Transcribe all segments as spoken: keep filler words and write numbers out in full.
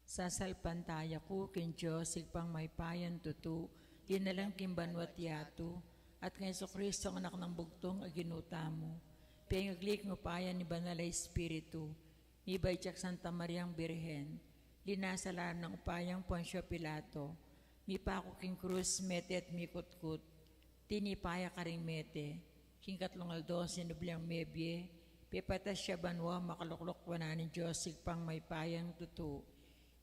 Sasalpantaya ku king Dios, Ibpang mayupayang tutu, linalang king banua't yatu, at kang Jesucristo, anak nang bugtung a Ginu tamu, pengagli king upaya ning Banal a Espiritu, mibait ya king Santa Mariang Birhen, linasa lalam ning upaya nang Poncio Pilato, mipaku king krus, mete at mikutkut, tinipa ya karing mete, king katlung aldo sinubli yang mebie, pepatas ya banua, makalukluk wanan ning Dios Ibpang mayupayang tutu.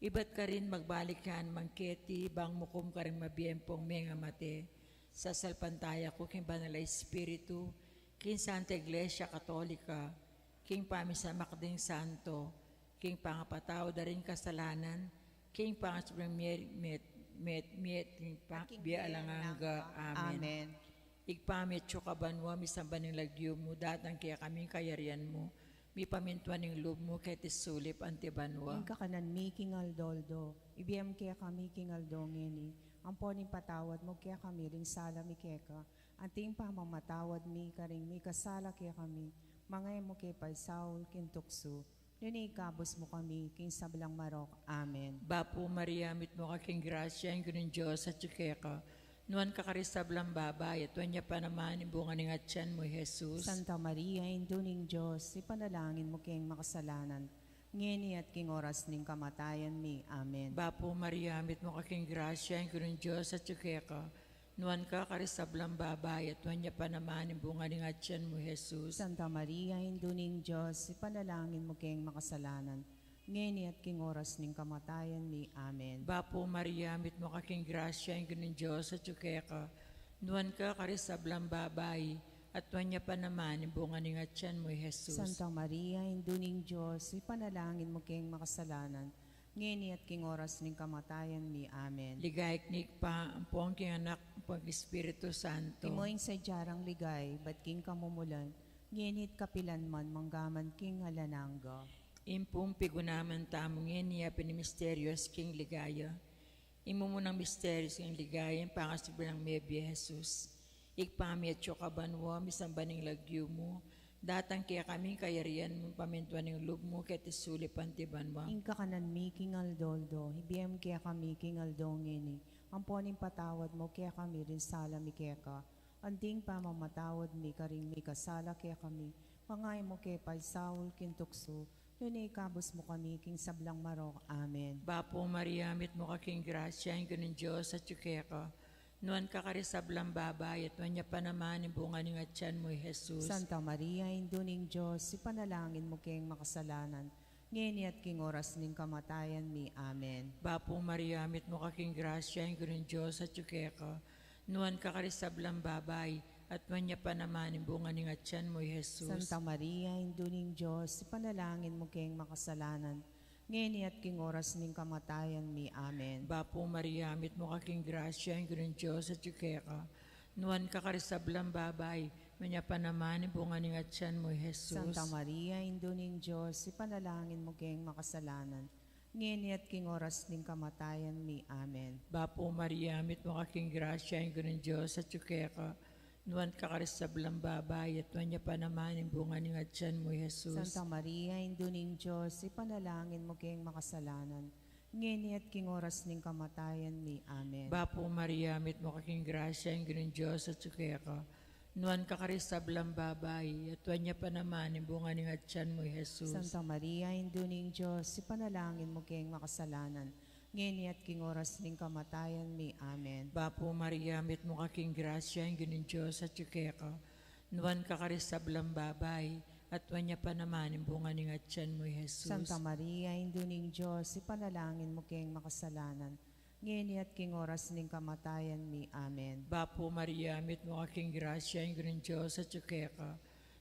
Ibat karin magbalik ya naman keti, bang mukum karing mabie ampong mengamate. Sasalpantaya ku king Banal a Espiritu, king Santa Iglesia Katolika, king pamisamak ding santo, king pangapatawad da ring kasalanan, king pangasubling miet, miet, miet, miet, king pa-, king bie alang angga. Amen. Amen. Ibpa mi atsu ka banua, misamban ing lagyu mu, datang kekami ing kayarian mu, mipamintuan ing lub mu keti sulip anti banua. Ing kakanan mi king aldo-aldo, ibie mu kekami king aldo ngeni, ampon ipatawad mu kekami ring sala mi keka, anti ing pamamatawad mi karing mikasala kekami, manga e mu ke paisaul king tuksu, nune ikabus mu kami king sablang marok. Amen. Bapu Maria, mitmu ka king grasya, ing Ginung Dios atsu keka. Nuan ka karing sablang babai, at nuan ya pa naman ing bunga ning atyan mu, i Jesus. Santa Maria, Indu ning Dios, ipanalangin mu keng makasalanan, ngeni at king oras ning kamatayan mi. Amen. Bapu Maria, mitmu ka king grasya, ing Ginung Dios atsu keka. Nuan ka karing sablang babai, at nuan ya pa naman ing bunga ning atyan mu, i Jesus. Santa Maria, Indu ning Dios, ipanalangin mu keng makasalanan, ngeni at king oras ning kamatayan mi. Amen. Bapu Maria, mitmu ka king grasya, ing Ginung Dios atsu keka. Nuan ka karing sablang babai, at nuan ya pa naman ing bunga ning atyan mu, i Jesus. Santa Maria, Indu ning Dios, ipanalangin mu keng makasalanan, ngeni at king oras ning kamatayan mi. Amen. Ligaya king Ibpa, ampon king Anak, ampon king Espiritu Santo. Antimo ing sadya rang ligaya ibat king kamumulan, ngeni at kapilan man, manggaman king alang angga. Ing pung pigunaman tamu ngeni a pin ing misterios king ligaya. Ing mumunang misterios king ligaya, ing pangasubli nang mebie, i Jesus. Ibpa mi atsu ka banua, misamban ing lagyu mu, datang kekami ing kayarian mu, pamintuan ing lub mu keti sulip anti banua. Ing kakanan mi king aldo-aldo, ibie mu kekami king aldo ngeni, ampon ipatawad mu kekami ring sala mi keka, anti ing pamamatawad mi karing mikasala kekami, manga e mu ke paisaul king tuksu, nune ikabus mu kami king sablang marok. Amen. Bapu Maria, mitmu ka king grasya, ing Ginung Dios atsu keka. Nuan ka karing sablang babai, at nuan ya pa naman ing bunga ning atyan mu, i Jesus. Santa Maria, Indu ning Dios, ipanalangin mu keng makasalanan, ngeni at king oras ning kamatayan mi. Amen. Bapu Maria, mitmu ka king grasya, ing Ginung Dios atsu keka. Nuan ka karing sablang babai, at nuan ya pa naman ing bunga ning atyan mu, i Jesus. Santa Maria, Indu ning Dios, ipanalangin mu keng makasalanan, ngeni at king oras ning kamatayan mi. Amen. Bapu Maria, mitmu ka king grasya, ing Ginung Dios atsu keka. Nuan ka karing sablang babai, nuan ya pa naman ing bunga ning atyan mu, i Jesus. Santa Maria, Indu ning Dios, ipanalangin mu keng makasalanan, ngeni at king oras ning kamatayan mi. Amen. Bapu Maria, mitmu ka king grasya, ing Ginung Dios atsu keka. Nuan ka karing sablang babai, at nuan ya pa naman ing bunga ning atyan mu, i Jesus. Santa Maria, Indu ning Dios, ipanalangin mu keng makasalanan, ngeni at king oras ning kamatayan mi. Amen. Bapu Maria, mitmu ka king grasya, ing Ginung Dios atsu keka. Nuan ka karing sablang babai, at nuan ya pa naman ing bunga ning atyan mu, i Jesus. Santa Maria, Indu ning Dios, ipanalangin mu keng makasalanan, ngeni at king oras ning kamatayan mi. Amen. Bapu Maria, mitmu ka king grasya, ing Ginung Dios atsu keka. Nuan ka karing sablang babai, at nuan ya pa naman ing bunga ning atyan mu, i Jesus. Santa Maria, Indu ning Dios, ipanalangin mu keng makasalanan, ngeni at king oras ning kamatayan mi. Amen. Bapu Maria, mitmu ka king grasya, ing Ginung Dios atsu keka.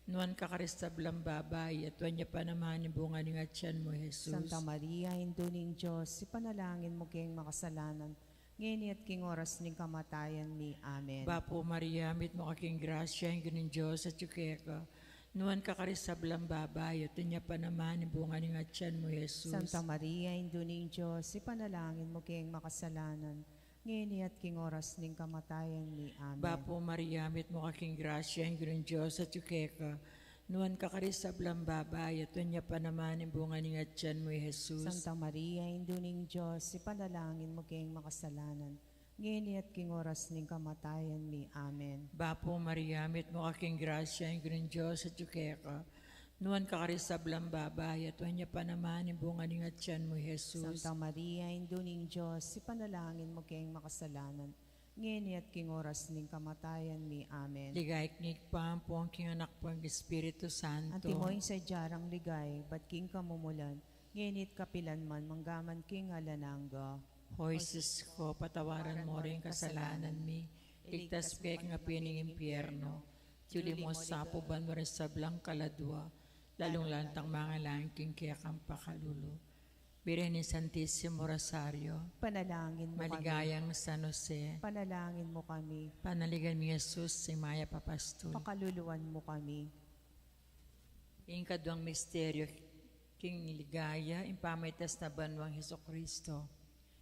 Nuan ka karing sablang babai, at nuan ya pa naman ing bunga ning atyan mu, i Jesus. Santa Maria, Indu ning Dios, ipanalangin mu keng makasalanan, ngeni at king oras ning kamatayan mi. Amen. Bapu Maria, mitmu ka king grasya, ing Ginung Dios atsu keka. Nuan ka karing sablang babai, at nuan ya pa naman ing bunga ning atyan mu, i Jesus. Santa Maria, Indu ning Dios, ipanalangin mu keng makasalanan, ngeni at king oras ning kamatayan mi. Amen. Bapu Maria, mitmu ka king grasya, ing Ginung Dios atsu keka. Nuan ka karing sablang babai, at nuan ya pa naman ing bunga ning atian mu, i Jesus. Santa Maria, Indu ning Dios, ipanalangin mu keng makasalanan, ngeni at king oras ning kamatayan mi. Amen. Bapu Maria, mitmu ka king grasya, ing Ginung Dios atyu keka. Nuan ka karing sablang babai, at nuan ya pa naman ing bunga ning atian mu, i Jesus. Santa Maria, Indu ning Dios, ipanalangin mu keng makasalanan, ngeni at king oras ning kamatayan mi. Amen. Ligaya king Ibpa, ampo king Anak, ampo king Espiritu Santo. Antimo ing sadya rang ligaya ibat king kamumulan, ngeni at kapilan man, manggaman king alang angga. O Jesus ko, patawaran mo ring kasalanan mi, iligtas mu kami king api ning impyerno, iuli mu king banua ring sablang kaladua, lalung-lalu na ding mangailangan king kekang pakalulu. Birhen ning Santisimo Rosario. Panalangin mu kami. Maligayang San Jose. Panalangin mu kami. Panaligan mi Jesus, ing mayap a pastul. Pakaluluan mu kami. Ing kaduang misteryo king ligaya, ing pamaitas na banuang Jesucristo.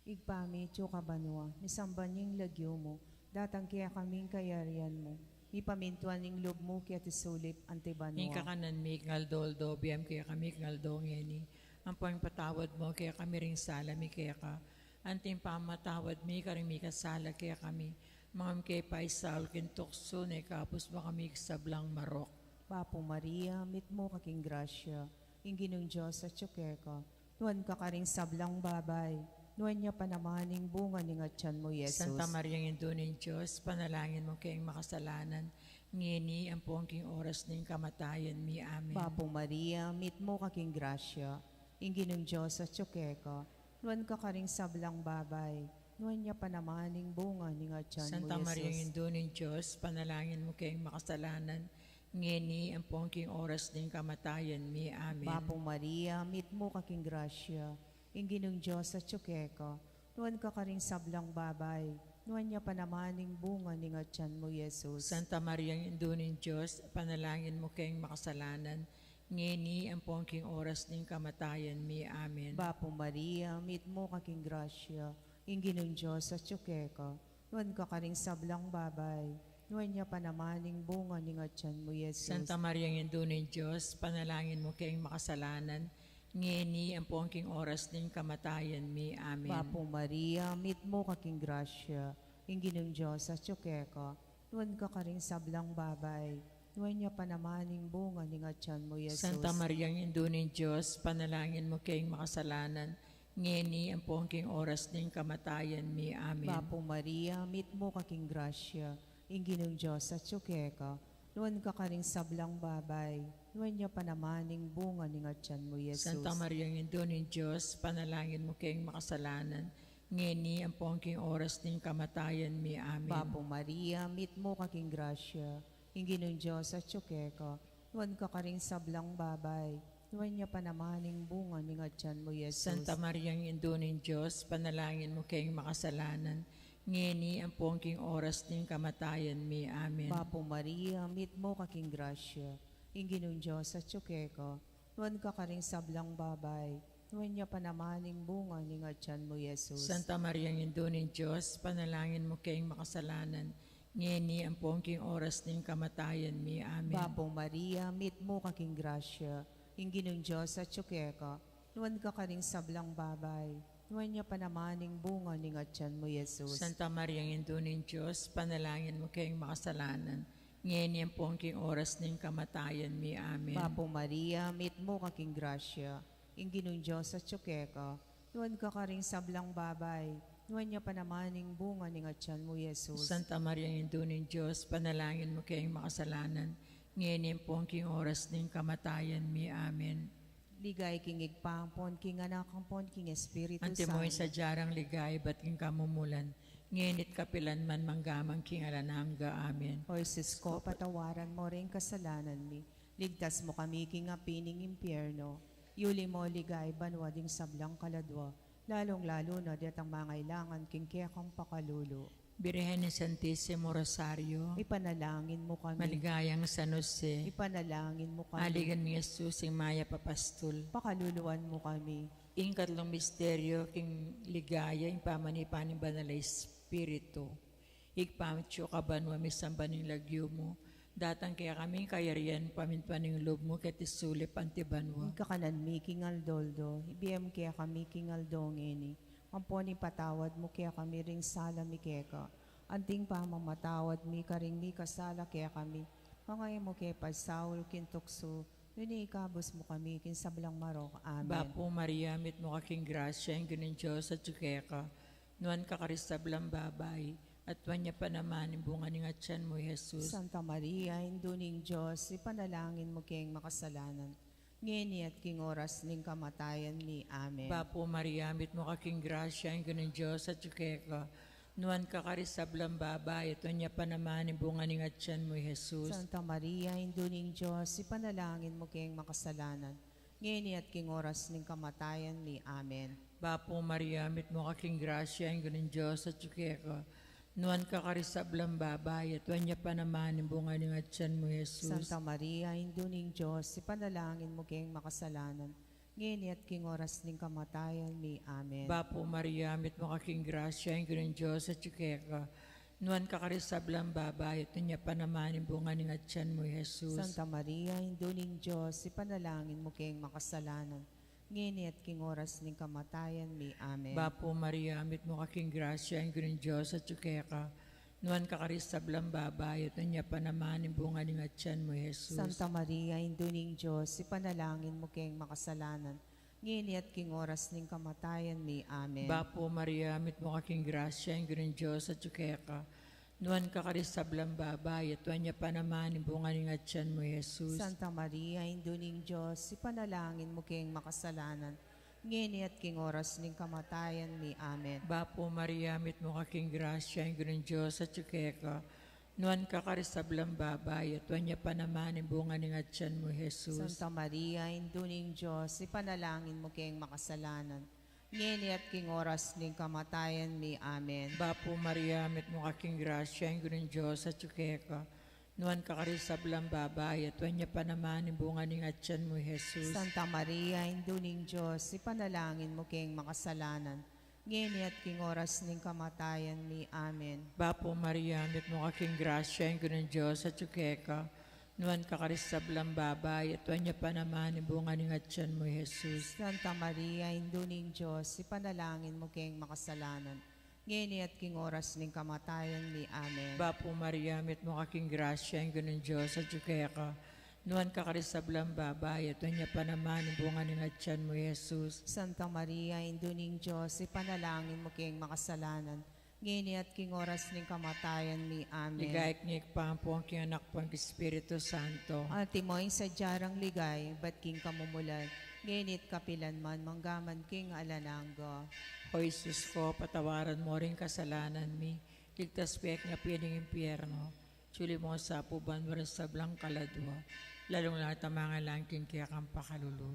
Ibpa mi, atyu ka banua, misamban ya ing lagyu mu, datang kekami ing kayarian mu, mipamintuan ing lub mu keti sulip anti banua. Ing kakanan mi king aldo-aldo, ibie mu kekami king aldo ngeni, ampo ipatawad mu kekami ring sala mi keka, anti ing pamamatawad mi karing mikasala kekami, manga e mu ke paisaul king tuksu, nune ikabus mu kami king sablang marok. Bapu Maria, mitmu ka king grasya, ing Ginung Dios atyu keka, nuan ka karing sablang babai, nuan ya pa naman ing bunga ning atian mu, i Jesus. Santa Maria, Indu ning Dios, panalangin mu keng makasalanan, ngeni ampo king oras ning kamatayan mi. Amen. Bapu Maria, mitmu ka king grasya, ing Ginung Dios atyu keka, nuan ka karing sablang babai, nuan ya pa naman ing bunga ning atian mu, Santa Maria, Jesus. Indu ning Dios, panalangin mu keng makasalanan, ngeni ampo king oras ning kamatayan mi. Amen. Bapu Maria, mitmu ka king grasya, ing Ginung Dios atyu keka, nuan ka karing sablang babai, nuan ya pa naman ing bunga ning atian mu, i Jesus. Santa Maria, Indu ning Dios, panalangin mu keng makasalanan, ngeni ampo king oras ning kamatayan mi. Amen. Bapu Maria, mitmu ka king grasya, ing Ginung Dios atyu keka, nuan ka karing sablang babai, nuan ya pa naman ing bunga ning atian mu, i Jesus. Santa Maria, Indu ning Dios, panalangin mu keng makasalanan, ngeni ampo king oras ning kamatayan mi. Amen. Bapu Maria, mitmu ka king grasya, ing Ginung Dios atyu keka, nuan ka karing sablang babai, nuan ya pa naman ing bunga ning atian mu, i Jesus. Santa Maria, Indu ning Dios, panalangin mu keng makasalanan, ngeni ampo king oras ning kamatayan mi. Amen. Bapu Maria, mitmu ka king grasya, ing Ginung Dios atyu keka, nuan ka karing sablang babai, nuan ya pa naman ing bunga ning atian mu, i Jesus. Santa Maria, Indu ning Dios, panalangin mu keng makasalanan, ngeni ampo king oras ning kamatayan mi. Amen. Bapu Maria, mitmu ka king grasya, ing Ginung Dios atyu keka, nuan ka karing sablang babai, nuan ya pa naman ing bunga ning atian mu, i Jesus. Santa Maria, Indu ning Dios, panalangin mu keng makasalanan, ngeni ampo king oras ning kamatayan mi. Amen. Bapu Maria, mitmu ka king grasya, ing Ginung Dios atyu keka, nuan ka karing sablang babai, nuan ya pa naman ing bunga ning atian mu, i Jesus. Santa Maria, Indu ning Dios, panalangin mu keng makasalanan, ngeni ampo king oras ning kamatayan mi. Amen. Bapu Maria, mitmu ka king grasya, ing Ginung Dios atyu keka, nuan ka karing sablang babai, nuan ya pa naman ing bunga ning atian mu, i Jesus. Santa Maria, Indu ning Dios, panalangin mu keng makasalanan, ngeni ampo king oras ning kamatayan mi. Amen. Bapu Maria, mitmu ka king grasya, ing Ginung Dios atyu keka, nuan ka karing sablang babai, nuan ya pa naman ing bunga ning atian mu, i Jesus. Santa Maria, Indu ning Dios, panalangin mu keng makasalanan, ngeni ampo king oras ning kamatayan mi. Amen. Ligaya king Ibpa, ampon king Anak, ampon king Espiritu Santo. Antimo ing sadya rang ligaya ibat king kamumulan, ngeni at kapilan man, manggaman king alang angga. Amen. O Jesus ko, patawaran mo ring kasalanan mi, ligtas mu kami king api ning impyerno, iuli mo king banua ding sablang kaladua, lalung-lalu na detang mangailangan king kekang pakalulu. Birhen ning Santisimo Rosario. Ipanalangin mu kami. Maligayang San Jose. Ipanalangin mu kami. Aligan mi Jesus, ing mayap a pastul. Pakaluluan mu kami. Ing katlung misteryo king ligaya, ing pamanipa ning Banal a Espiritu. Ibpa mi, atsu ka banua, misamban ya ing lagyu mu, Datang kekami ing kayarian mu, pamintuan ing lub mu keti sulip anti banua. Ing kakanan mi king aldo-aldo, ibie mu kekami king aldo ngeni. Ampon ipatawad mu kekami ring sala mi keka, anti ing pamamatawad mi karing mikasala kekami. Manga e mu ke paisaul king tuksu, nune ikabus mu kami king sablang marok. Amen. Bapu Maria, mitmu ka king grasya, ing Ginung Dios atyu keka. Nuan ka karing sablang babai, at nuan ya pa naman ing bunga ning atyan mu, Jesus. Santa Maria, Indu ning Dios, ipanalangin mu keng makasalanan, ngeni at king oras ning kamatayan mi. Amen. Bapu Maria, mitmu ka king grasya, ing Ginung Dios atyu keka. Nuan ka karing sablang babai, at nuan ya pa naman ing bunga ning atyan mu, Jesus. Santa Maria, Indu ning Dios, ipanalangin mu keng makasalanan, ngeni at king oras ning kamatayan mi. Amen. Bapu Maria, mitmu ka king grasya, ing Ginung Dios atyu keka. Nuan ka karing sablang babai, at nuan ya pa naman ing bunga ning atyan mu, Jesus. Santa Maria, Indu ning Dios, ipanalangin mu keng makasalanan, ngeni at king oras ning kamatayan mi. Amen. Bapu Maria, mitmu ka king grasya, ing Ginung Dios atyu keka. Nuan ka karing sablang babai, at nuan ya pa naman ing bunga ning atyan mu, Jesus. Santa Maria, Indu ning Dios, ipanalangin mu keng makasalanan, ngeni at king oras ning kamatayan mi. Amen. Bapu Maria, mitmu ka king grasya, ing Ginung Dios atyu keka. Nuan ka karing sablang babai, at nuan ya pa naman ing bunga ning atyan mu, Jesus. Santa Maria, Indu ning Dios, ipanalangin mu keng makasalanan, ngeni at king oras ning kamatayan mi. Amen. Bapu Maria, mitmu ka king grasya, ing Ginung Dios atyu keka. Nuan ka karing sablang babai, at nuan ya pa naman ing bunga ning atyan mu, Jesus. Santa Maria, Indu ning Dios, ipanalangin mu keng makasalanan, ngeni at king oras ning kamatayan mi. Amen. Bapu Maria, mitmu ka king grasya, ing Ginung Dios atyu keka. Nuan ka karing sablang babai, at nuan ya pa naman ing bunga ning atyan mu, Jesus. Santa Maria, Indu ning Dios, ipanalangin mu keng makasalanan, ngeni at king oras ning kamatayan mi. Amen. Bapu Maria, mitmu ka king grasya, ing Ginung Dios atyu keka. Nuan ka karing sablang babai, at nuan ya pa naman ing bunga ning atyan mu, Jesus. Santa Maria, Indu ning Dios, ipanalangin mu keng makasalanan, ngeni at king oras ning kamatayan mi. Amen. Bapu Maria, mitmu ka king grasya, ing Ginung Dios atyu keka. Nuan ka karing sablang babai, at nuan ya pa naman ing bunga ning atyan mu, Jesus. Santa Maria, Indu ning Dios, ipanalangin mu keng makasalanan, ngeni at king oras ning kamatayan mi. Amen. Bapu Maria, mitmu ka king grasya, ing Ginung Dios atyu keka. Nuan ka karing sablang babai, at nuan ya pa naman ing bunga ning atyan mu, Jesus. Santa Maria, Indu ning Dios, ipanalangin mu keng makasalanan, ngeni at king oras ning kamatayan mi. Amen. Ligaya king Ibpa, ampon king Anak, ampon king Espiritu Santo. Antimo ing sadya rang ligaya, ibat king kamumulan, ngeni at kapilan man, manggaman king alang angga. O Jesus ko, patawaran mo ring kasalanan mi, ligtas mu kami king api ning impyerno, sulip mu sa banua ring sablang kaladua, lalung-lalu na ring mangailangan king kekang pakalulu.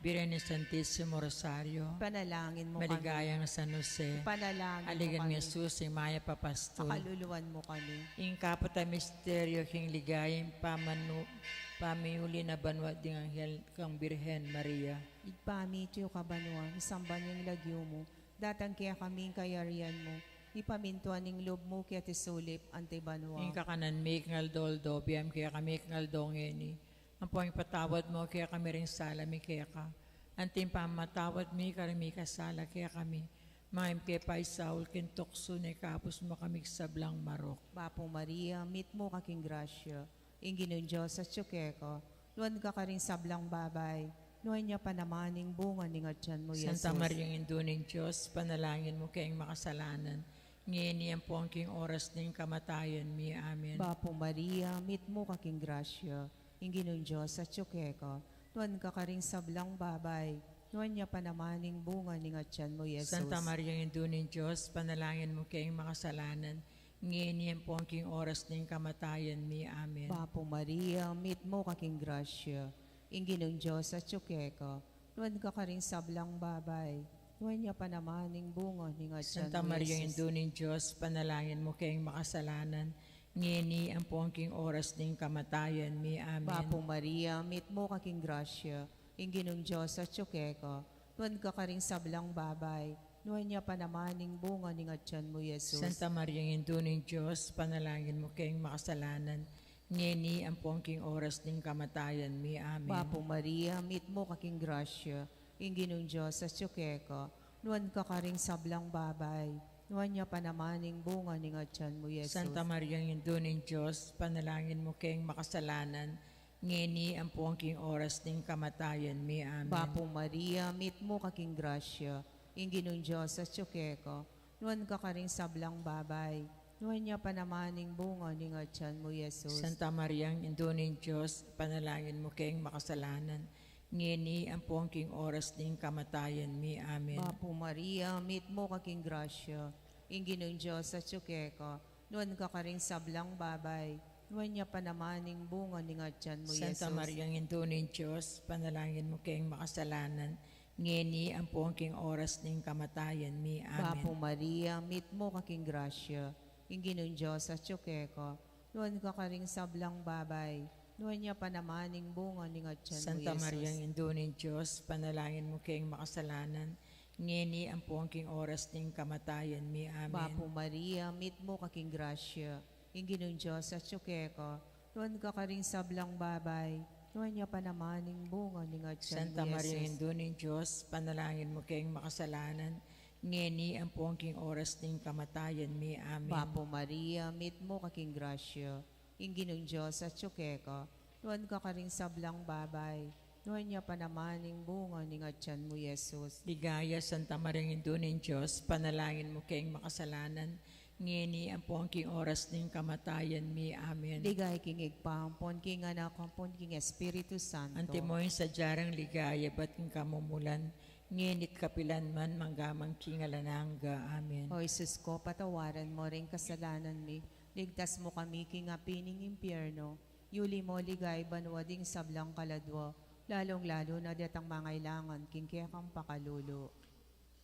Birhen ning Santisimo Rosario, ipanalangin mu kami. Maligayang San Jose, ipanalangin mu kami. Aligan nang Jesus, ing mayap a pastul, pakaluluan mu kami. Ing kapat a misteryo king ligaya, ing pamanu-, pamiuli na banua ding anghel kang Birhen Maria. Ibpa mi, atyu ka banua, misamban ya ing lagyu mu, datang kekami ing kayarian mu, mipamintuan ing lub mu keti sulip anti banua. Ing kakanan mi king aldo-aldo, ibie mu kekami king aldo ngeni. Ampon ipatawad mu kekami ring sala mi keka, anti ing pamamatawad mi karing mikasala kekami. Manga e mu ke paisaul king tuksu, nune ikabus mu kami king sablang marok. Bapu Maria, mitmu ka king grasya, ing Ginung Dios atyu keka. Nuan ka karing sablang babai, nuan ya pa naman ing bunga ning atyan mu, Jesus. Santa Maria, Indu ning Dios, ipanalangin mu keng makasalanan, ngeni ampon king oras ning kamatayan mi. Amen. Bapu Maria, mitmu ka king grasya, ing Ginung Dios atyu keka. Nuan ka karing sablang babai, nuan ya pa naman ing bunga ning atyan mu, Jesus. Santa Maria, Indu ning Dios, ipanalangin mu keng makasalanan, ngeni ampon king oras ning kamatayan mi. Amen. Bapu Maria, mitmu ka king grasya, ing Ginung Dios atyu keka. Nuan ka karing sablang babai, nuan ya pa naman ing bunga ning atyan mu, Jesus. Santa Maria, Indu ning Dios, ipanalangin mu keng makasalanan, ngeni ampon king oras ning kamatayan mi. Amen. Bapu Maria, mitmu ka king grasya, ing Ginung Dios atyu keka. Nuan ka karing sablang babai, nuan ya pa naman ing bunga ning atyan mu, Jesus. Santa Maria, Indu ning Dios, ipanalangin mu keng makasalanan, ngeni ampon king oras ning kamatayan mi. Amen. Bapu Maria, mitmu ka king grasya, ing Ginung Dios atyu keka, nuan ka karing sablang babai, nuan ya pa naman ing bunga ning atyan mu, Jesus. Santa Maria, Indu ning Dios, panalangin mu keng makasalanan, ngeni ampon king oras ning kamatayan mi. Amen. Bapu Maria, mitmu ka king grasya, ing Ginung Dios atyu keka, nuan ka karing sablang babai, nuan ya pa naman ing bunga ning atyan mu, Jesus. Santa Maria, Indu ning Dios, panalangin mu keng makasalanan, ngeni ampon king oras ning kamatayan mi. Amen. Bapu Maria, mitmu ka king grasya, ing Ginung Dios atyu keka, nuan ka karing sablang babai, nuan ya pa naman ing bunga ning atyan mu, Santa Jesus. Maria, Indu ning Dios, panalangin mu keng makasalanan, ngeni ampon king oras ning kamatayan mi. Amen. Bapu Maria, mitmu ka king grasya, ing Ginung Dios atyu keka, nuan ka karing sablang babai, nuan ya pa naman ing bunga ning atyan mu, Santa Jesus. Maria, Indu ning Dios, panalangin mu keng makasalanan, ngeni ampon king oras ning kamatayan mi. Amen. Bapu Maria, mitmu ka king grasya, ing Ginung Dios atyu keka, nuan ka karing sablang babai, nuan ya pa naman ing bunga ning atyan mu, Santa Maria, Jesus. Indu ning Dios, panalangin mu keng makasalanan, ngeni ampon king oras ning kamatayan mi. Amen. Bapu Maria, mitmu ka king grasya, ing Ginung Dios atyu keka, nuan ka karing sablang babai, nuan ya pa naman ing bunga ning atyan mu, Jesus. Ligaya, Santa Maria, Indu ning Dios, panalangin mu keng makasalanan, ngeni ampon king oras ning kamatayan mi. Amen. Ligaya king Ibpa, ampon king Anak, ampon king Espiritu Santo. Antimo ing sadya rang ligaya ibat king kamumulan, ngeni't kapilan man, mangga man king alang angga. Amen. O Jesus ko, patawaran mu ring kasalanan mi, ligtas mu kami king api ning impyerno, yuli mu king banua ding sablang kaladua, lalung-lalu na detang mangailangan king kekang pakalulu.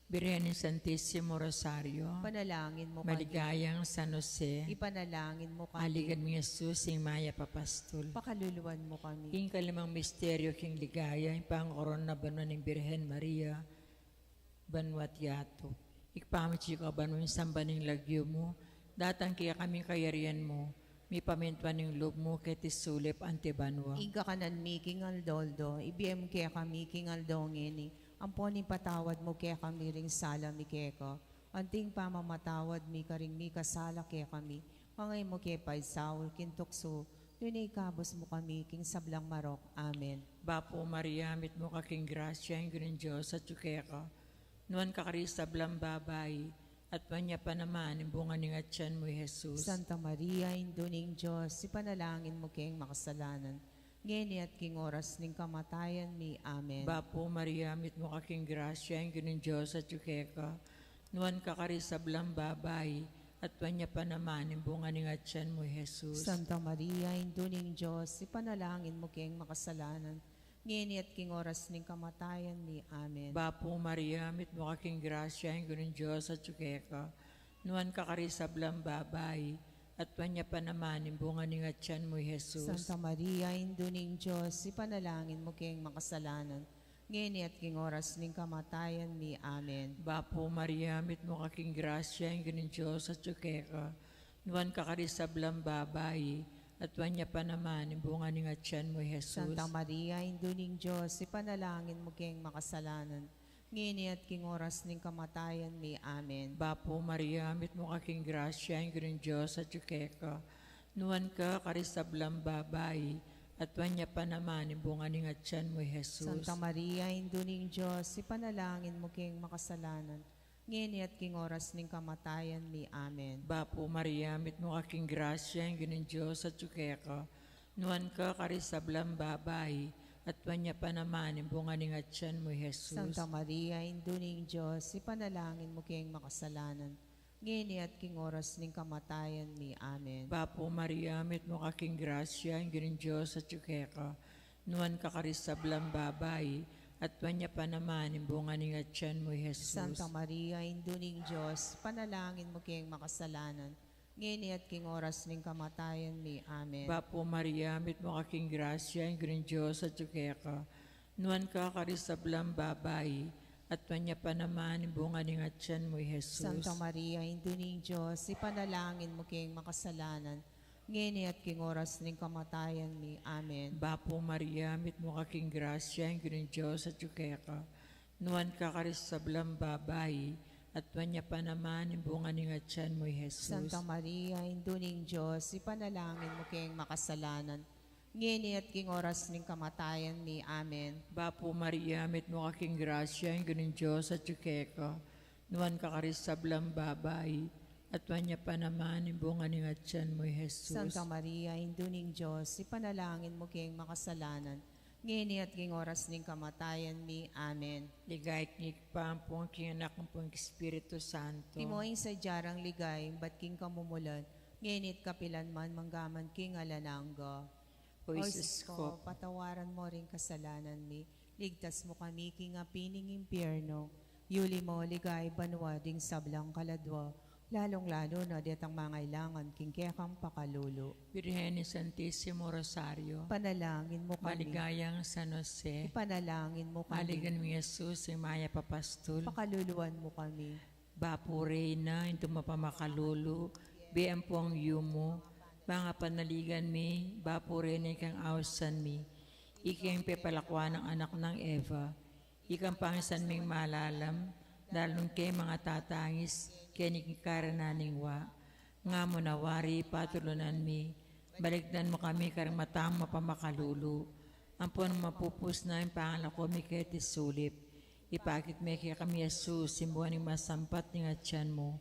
Birhen ning Santisimo Rosario, panalangin mu kami. Maligayang San Jose, ipanalangin mu kami. Aligan nang Jesus, ing mayap a pastul, pakaluluan mu kami. Ing kalimang misteryo king ligaya, ing pangkorona banua ning Birhen Maria, banua't yatu. Ibpa mi atsu ka banua, misamban ya ing lagyu mu, datang kekami ing kayarian mu, mipamintuan ing lub mu keti sulip anti banua. Ing kakanan mi king aldo-aldo, ibie mu kekami king aldo ngeni, ampon ipatawad mu kekami ring sala mi keka, anti ing pamamatawad mi karing mikasala kekami, manga e mu ke paisaul king tuksu, nune ikabus mu kami king sablang marok. Amen. Bapu Maria, mitmu ka king grasya, ing Ginung Dios atyu keka, nuan ka karing sablang babai, at nuan ya pa naman ing bunga ning atyan mu, Jesus. Santa Maria, Indu ning Dios, ipanalangin mu keng makasalanan, ngeni at king oras ning kamatayan mi. Amen. Bapu Maria, mitmu ka king grasya, ing Ginung Dios atyu keka, nuan ka karing sablang babai, at nuan ya pa naman ing bunga ning atyan mu, Jesus. Santa Maria, Indu ning Dios, ipanalangin mu keng makasalanan, ngeni at king oras ning kamatayan mi. Amen. Bapu Maria, mitmu ka king grasya, ing Ginung Dios atyu keka, nuan ka karing sablang babai, at nuan ya pa naman ing bunga ning atyan mu, Jesus. Santa Maria, Indu ning Dios, ipanalangin mu keng makasalanan, ngeni at king oras ning kamatayan mi. Amen. Bapu Maria, mitmu ka king grasya, ing Ginung Dios atyu keka, nuan ka karing sablang babai, at nuan ya pa naman ing bunga ning atyan mu, Jesus. Santa Maria, Indu ning Dios, ipanalangin mu keng makasalanan, ngeni at king oras ning kamatayan mi. Amen. Bapu Maria, mitmu ka king grasya, ing Ginung Dios atyu keka, nuan ka karing sablang babai, at nuan ya pa naman ing bunga ning atyan mu, Jesus. Santa Maria, Indu ning Dios, ipanalangin mu keng makasalanan, ngeni at king oras ning kamatayan mi. Amen. Bapu Maria, mitmu ka king grasya, ing Ginung Dios atyu keka, nuan ka karing sablang babai, at nuan ya pa naman ing bunga ning atyan mu, Jesus. Santa Maria, Indu ning Dios, ipanalangin mu keng makasalanan, ngeni at king oras ning kamatayan mi. Amen. Bapu Maria, mitmu ka king grasya, ing Ginung Dios atyu keka, nuan ka karing sablang babai, at nuan ya pa naman ing bunga ning atyan mu, Jesus. Santa Maria, Indu ning Dios, ipanalangin mu keng makasalanan, ngeni at king oras ning kamatayan mi. Amen. Bapu Maria, mitmu ka king grasya, ing Ginung Dios atyu keka, nuan ka karing sablang babai, at nuan ya pa naman ing bunga ning atyan mu, Jesus. Santa Maria, Indu ning Dios, ipanalangin mu keng makasalanan, ngeni at king oras ning kamatayan mi. Amen. Bapu Maria, mitmu ka king grasya, ing Ginung Dios atyu keka. Nuan ka karing sablang babai, at nuan ya pa naman ing bunga ning atyan mu, i Jesus. Santa Maria, Indu ning Dios, ipanalangin mu keng makasalanan, ngeni at king oras ning kamatayan mi. Amen. Bapu Maria, mitmu ka king grasya, ing Ginung Dios atyu keka. Nuan ka karing sablang babai, at nuan ya pa naman ing bunga ning atyan mu, i Jesus. Santa Maria, Indu ning Dios, ipanalangin mu keng makasalanan, ngeni at king oras ning kamatayan mi. Amen. Ligaya king Ibpa, ampon king Anak, ampon king Espiritu Santo. Antimo ing sadya rang ligaya, ibat king kamumulan, ngeni at kapilan man, mangga man king alang angga. O Jesus ko, patawaran mu ring kasalanan mi, ligtas mu kami king api ning impyerno, yuli mu king banua ding sablang kaladua, lalung-lalu na detang mangailangan king kekang pakalulu. Birhen ning Santisimo Rosario. Ipanalangin mu kami. Maligayang San Jose. Ipanalangin mu kami. Aligan ming Jesus, ing mayap a pastul. Pakaluluan mu kami. Bapu Reyna, Indu mapamakalulu, bie ampon yumu, manga panaligan mi, Bapu Reyna, ika ing ausan mi, ika ing pepalakuan nang anak nang Eva, ika ing pangisan ming malalam, lalu na king manga tatangis keni king karinan ning wa. Nga mu na wari, patulunan mi, balikdan mu kami karing mata mung mapamakalulu, ampon mapupus na ing pangalako mi keti sulip. Ipakit me kekami i Jesus, ing bunga ning masampat ning atyan mu.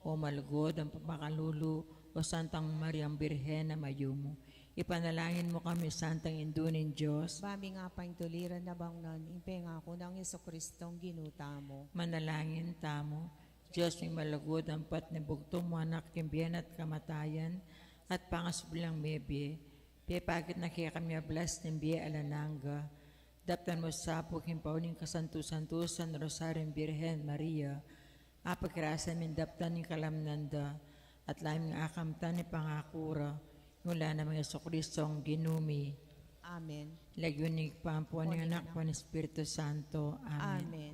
O malugud ampon makalulu, o Santang Mariang Birhen a mayumu, ipanalangin mu kami, Santang Indu ning Dios. Ba ming apaintuliran a bangnan ing pengaku nang Jesucristong Ginu tamu. Manalangin tamu. Dios ming malugud, ampon ning bugtung mung Anak king bie na at kamatayan, at pangasubling mebie, pepakit na kekami ing blas ning bie alang angga. Daptan mu sa pu king pauling kasantu-santusan Rosario ning Birhen Maria, apakirasan ming daptan ing kalamnan da, at lalam ming akamtan ing pangaku ra, ing ula na nang Jesucristong Ginu mi. Amen. Lagyu ning Ibpa, ampon ning Anak, ampon ning Espiritu Santo. Amen. Amen.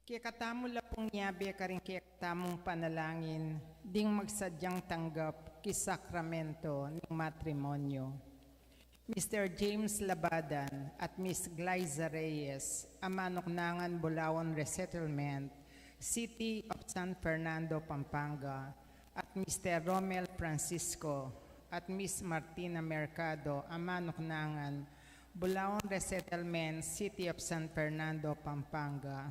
Kekatamu la pung nyabe karing kekatamung panalangin ding magsadyang tanggap king sakramento ning matrimonyo. Mister James Labadan at Miss Glyza Reyes, a manuknangan Bulawan Resettlement, City of San Fernando, Pampanga, at Mister Romel Francisco, at Miss Martina Mercado, a manuknangan, Bulaon Resettlement, City of San Fernando, Pampanga.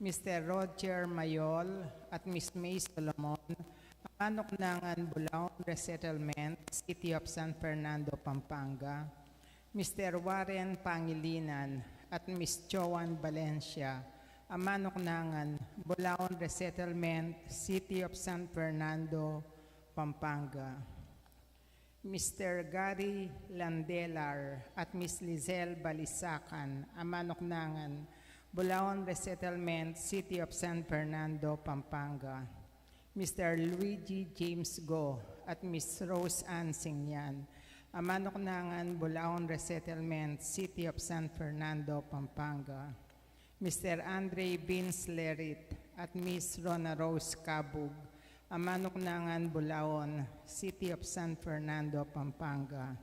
Mister Roger Mayol at Miss May Solomon, a manuknangan, Bulaon Resettlement, City of San Fernando, Pampanga. Mister Warren Pangilinan at Miss Joan Valencia, a manuknangan, Bulaon Resettlement, City of San Fernando, Pampanga. Mister Gary Landelar at Miss Lizelle Balisacan, a manuknangan, Bulaon Resettlement, City of San Fernando, Pampanga. Mister Luigi James Go at Miss Rose Ann Singyan, a manuknangan, Bulaon Resettlement, City of San Fernando, Pampanga. Mister Andre Vince Lerit at Miss Rona Rose Cabug, a manuknangan, Bulaon, City of San Fernando, Pampanga.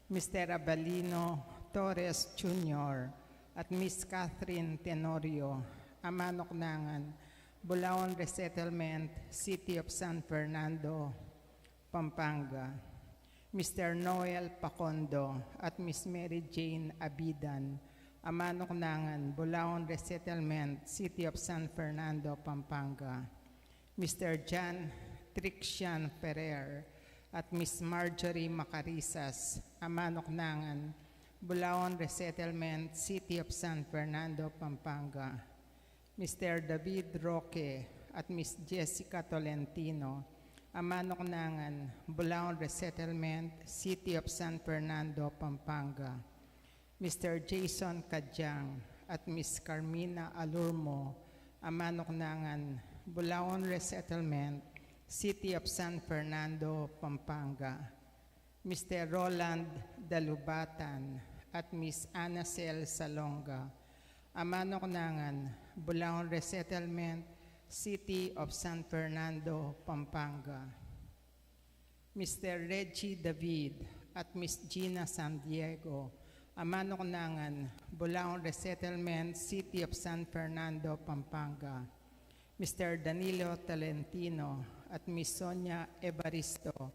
Mister Abalino Torres Junior at Miss Catherine Tenorio, a manuknangan, Bulaon Resettlement, City of San Fernando, Pampanga. Mister Noel Pacondo at Miss Mary Jane Abidan, a manuknangan, Bulaon Resettlement, City of San Fernando, Pampanga. Mister John Trixian Ferrer at Miss Marjorie Macarisas, a manuknangan, Bulaon Resettlement, City of San Fernando, Pampanga. Mister David Roque at Miss Jessica Tolentino, a manuknangan, Bulaon Resettlement, City of San Fernando, Pampanga. Mister Jason Cadiang at Miss Carmina Alurmo, a manuknangan, Bulaon Resettlement, City of San Fernando, Pampanga. Mister Roland Dalubatan at Miss Anacel Salonga, a manuknangan, Bulaon Resettlement, City of San Fernando, Pampanga. Mister Reggie David at Miss Gina San Diego, a manuknangan, Bulaon Resettlement, City of San Fernando, Pampanga. Mister Danilo Tolentino at Miss Sonia Evaristo,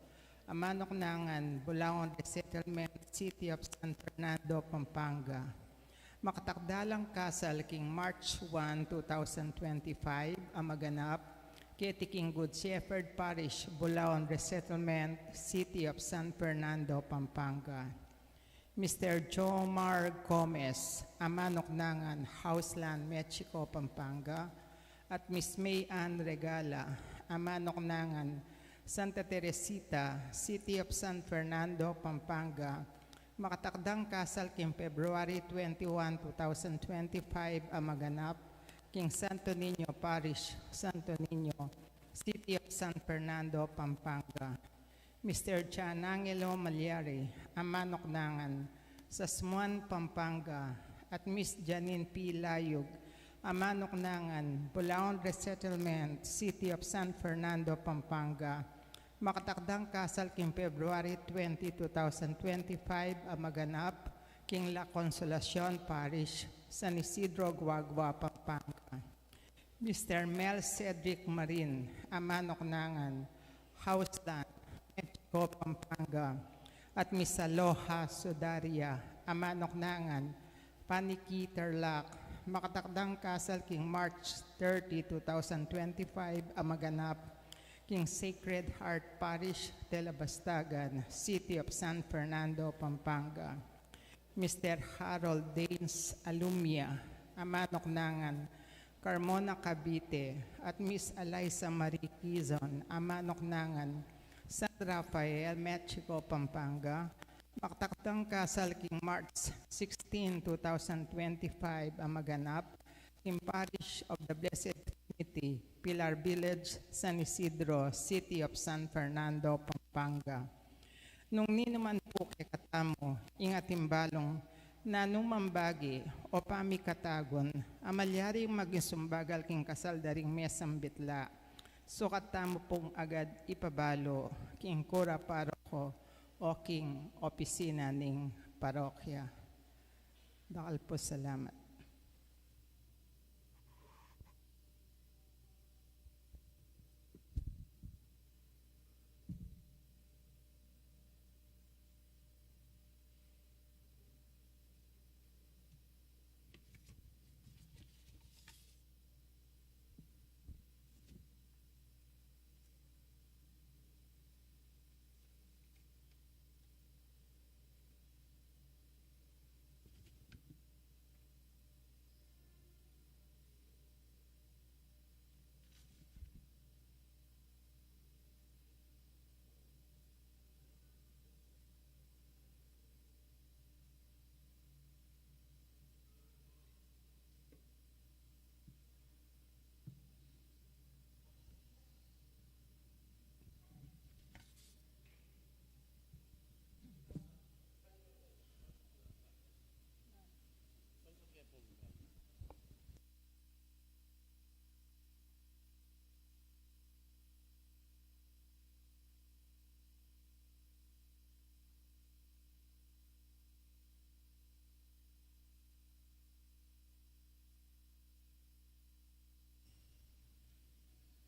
a manuknangan, Bulaon Resettlement, City of San Fernando, Pampanga. Makatakdang kasal king March one, two thousand twenty-five, a maganap keti king Good Shepherd Parish, Bulaon Resettlement, City of San Fernando, Pampanga. Mister Jomar Gomez, a manuknangan, Hauxlan, Mexico, Pampanga, at Miss May Ann Regala, a manuknangan, Santa Teresita, City of San Fernando, Pampanga, makatakdang kasal king February twenty-one, two thousand twenty-five, a maganap king Santo Niño Parish, Santo Niño, City of San Fernando, Pampanga. Mister John Angelo Malyari, a manuknangan, Sasmuan, Pampanga, at Miss Janine P. Layug, a manuknangan, Bulaon Resettlement, City of San Fernando, Pampanga, makatakdang kasal king February twenty, two thousand twenty-five, a maganap king La Consolacion Parish, San Isidro, Guagua, Pampanga. Mister Mel Cedric Marin, a manuknangan, Hauxlan, Mexico, Pampanga, at Miss Aloha Sudaria, a manuknangan, Paniki, Tarlac, makatakdang kasal king March thirty, two thousand twenty-five, a maganap king Sacred Heart Parish, Telabastagan, City of San Fernando, Pampanga. Mister Harold Daines Alumia, a manuknangan, Carmona, Cavite, at Miss Eliza Marie Quizon, a manuknangan, San Rafael, Mexico, Pampanga, makatakdang kasal king March sixteen, two thousand twenty-five, a maganap king Parish of the Blessed Trinity, Pilar Village, San Isidro, City of San Fernando, Pampanga. Nung ninuman pu kekatamu ing atin balung nanumang bagi o pamikatagun a malyaring maging sumbagal king kasal da ring mesang bitla, sukat tamu pung agad ipabalu king kura paroko o king opisina ning parokya. Dakal pu salamat.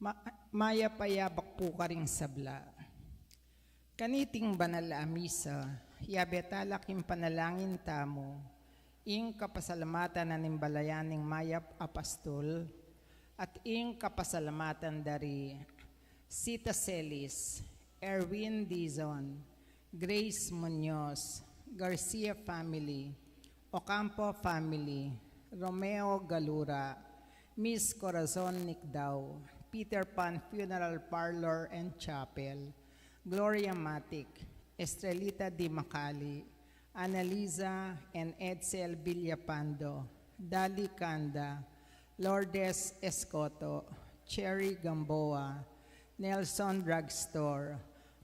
Ma-, mayap a yabak pu karing sabla. Kaniting banal a misa, yabe tala king panalangin tamu ing kapasalamatan na ning balayan ning mayap a pastul, at ing kapasalamatan da ri Sita Celis, Erwin Dizon, Grace Muñoz, Garcia family, Ocampo family, Romeo Galura, Miss Corazon Nicdao, Peter Pan Funeral Parlor and Chapel, Gloria Matic, Estrelita Di Macali, Annalisa and Edsel Villapando, Dali Canda, Lourdes Escoto, Cherry Gamboa, Nelson Drugstore,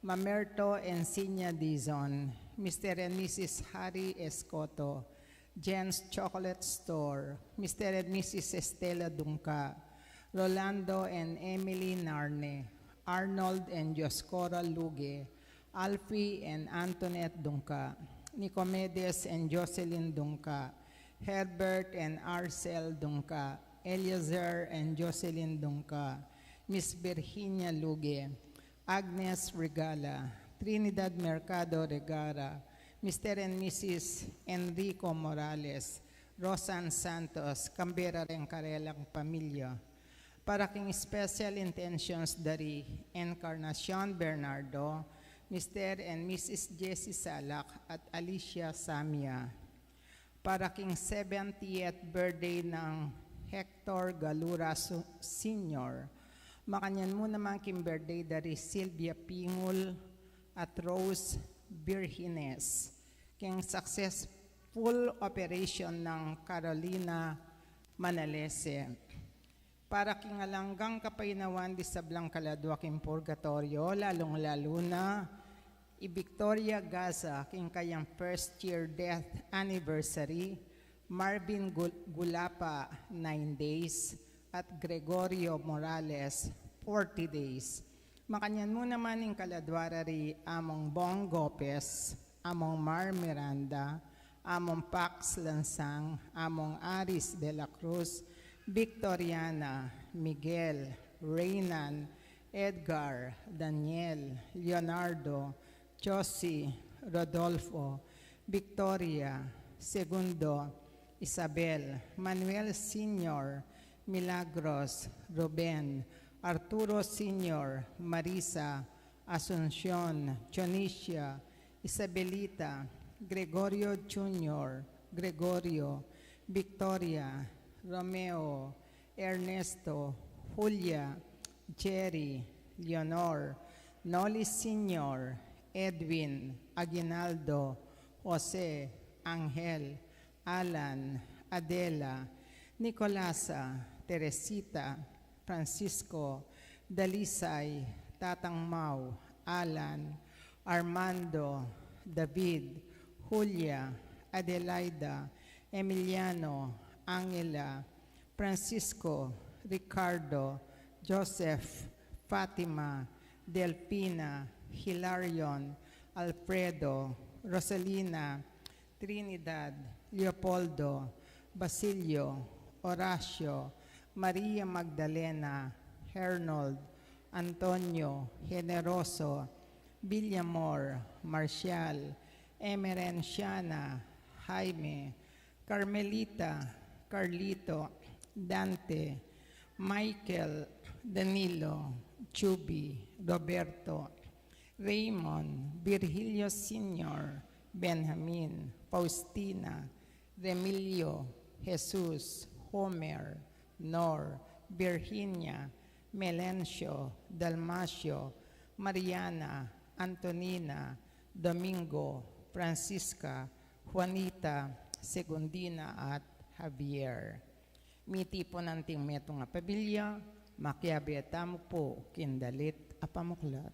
Mamerto Encinia Dizon, Mister and Missus Harry Escoto, Jen's Chocolate Store, Mister and Missus Estela Dungca, Rolando and Emily Narne, Arnold and Dioscora Luge, Alfie and Antoinette Dungca, Nicomedes and Jocelyn Dungca, Herbert and Arcel Dungca, Eliezer and Jocelyn Dungca, Miss Virginia Luge, Agnes Regala, Trinidad Mercado Regara, Mister and Missus Enrico Morales, Rosan Santos, kambe ra reng karelang pamilya. Para king special intentions da ri Encarnacion Bernardo, Mister and Missus Jessie Salak at Alicia Samia. Para king seventieth birthday nang Hector Galura Su-, Senior. Makanyan mu naman king birthday da ri Sylvia Pingul at Rose Virgines. King successful operation nang Carolina Manalese. Para king alang anggang kapaynawan di sablang kaladua king purgatoryo, lalung-lalu na i Victoria Gaza king kayang first year death anniversary, Marvin Gul-, Gulapa, nine days, at Gregorio Morales, forty days. Makanyan mu naman ing kaladua ra ri Among Bong Gopez, Among Mar Miranda, Among Pax Lansang, Among Aris de la Cruz, Victoriana, Miguel, Reynan, Edgar, Daniel, Leonardo, Josie, Rodolfo, Victoria, Segundo, Isabel, Manuel Senior, Milagros, Ruben, Arturo Senior, Marisa, Asuncion, Dionisia, Isabelita, Gregorio Junior, Gregorio, Victoria, Romeo, Ernesto, Julia, Jerry, Leonor, Noli Senior, Edwin, Aguinaldo, Jose, Angel, Alan, Adela, Nicolasa, Teresita, Francisco, Dalisay, Tatang Mau, Alan, Armando, David, Julia, Adelaida, Emiliano, Angela, Francisco, Ricardo, Joseph, Fatima, Delfina, Hilarion, Alfredo, Rosalina, Trinidad, Leopoldo, Basilio, Horacio, Maria Magdalena, Hernold, Antonio, Generoso, Villamor, Marcial, Emerenciana, Jaime, Carmelita, Carlito, Dante, Michael, Danilo, Chubby, Roberto, Raymond, Virgilio Senior, Benjamin, Faustina, Remilio, Jesus, Homer, Nor, Virginia, Melencio, Dalmacio, Mariana, Antonina, Domingo, Francisca, Juanita, Segundina, at Javier. Mitipunan ting metung a pamilya, makiabe tamu pu king dalit a pamuklat.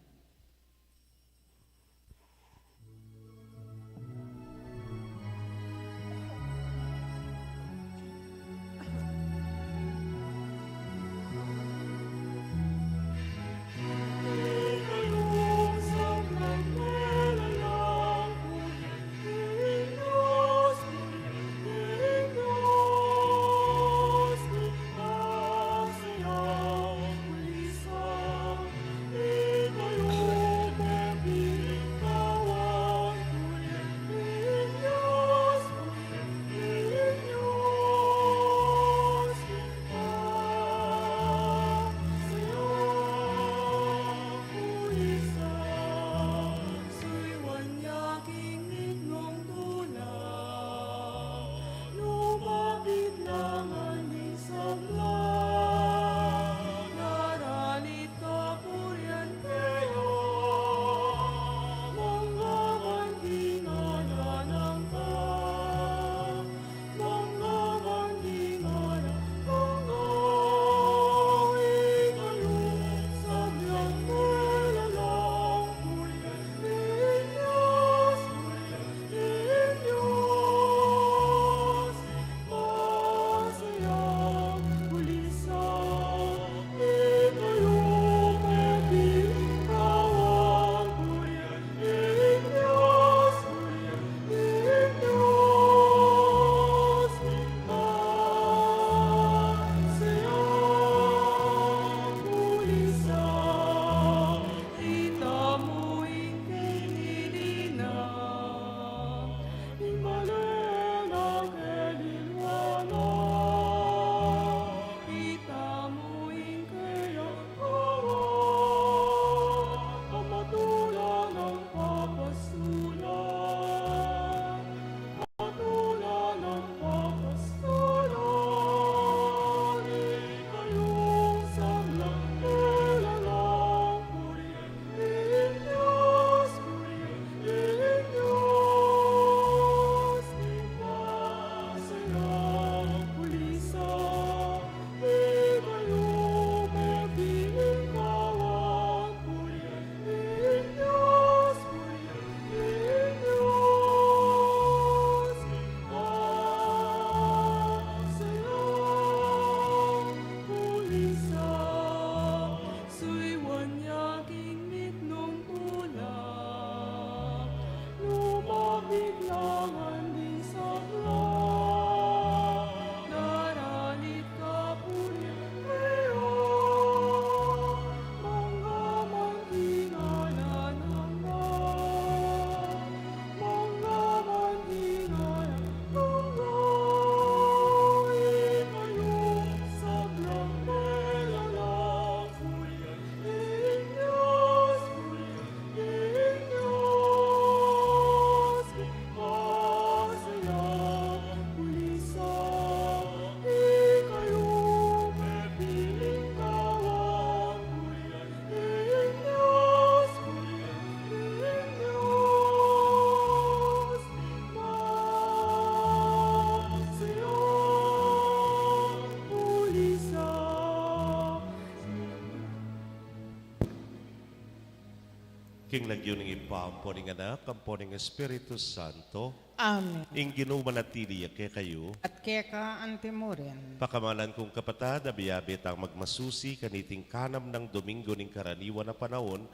King lagyu ning Ibpa, ampo ning Anak, ampo ning Espiritu Santo. Amen. Ing Ginu manatili ya kekayu. At keka antimurin. Pakamalan kung kapatad, abiabe tang magmasusi kaniting kanam nang Domingo ning karaniwan a panaun,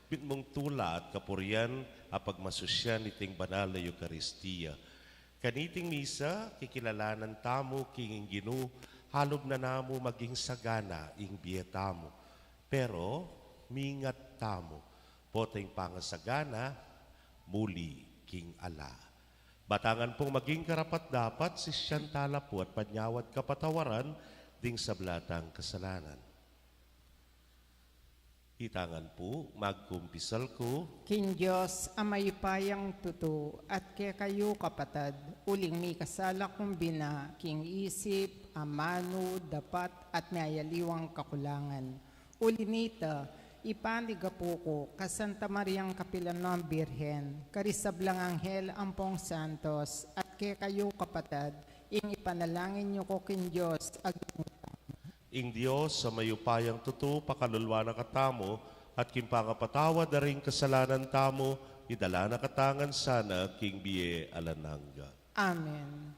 mitmung tula at kapurian a pagmasusyan niting banal a Eukaristia. Kaniting misa, kikilalanan tamu king ing Ginu, halub na namu maging sagana ing bie tamu. Pero, mingat tamu, pota ing pangasagana, muli king ala. Batangan pung maging karapat-dapat, sisian tala pu at panyawad kapatawaran, ding sabla tang kasalanan. Itangan pu, magkumpisal ku. King Dios, a mayupayang tutu, at kekayu kapatad, uling mikasala kung bina, king isip, amanu, dapat, at mayaliwang kakulangan. Uli nita, ipanigapu ku, ka Santa Mariang kapilan nong Birhen, karing sablang anghel ampong santos, at kekayu kapatad, ing ipanalangin yu ku king Dios, a Ginu. Ing Dios a mayupayang tutu, pakalulwan na katamu, at king pangapatawad da ring kasalanan tamu, idala na katamu ngan sana king bie alang angga. Amen.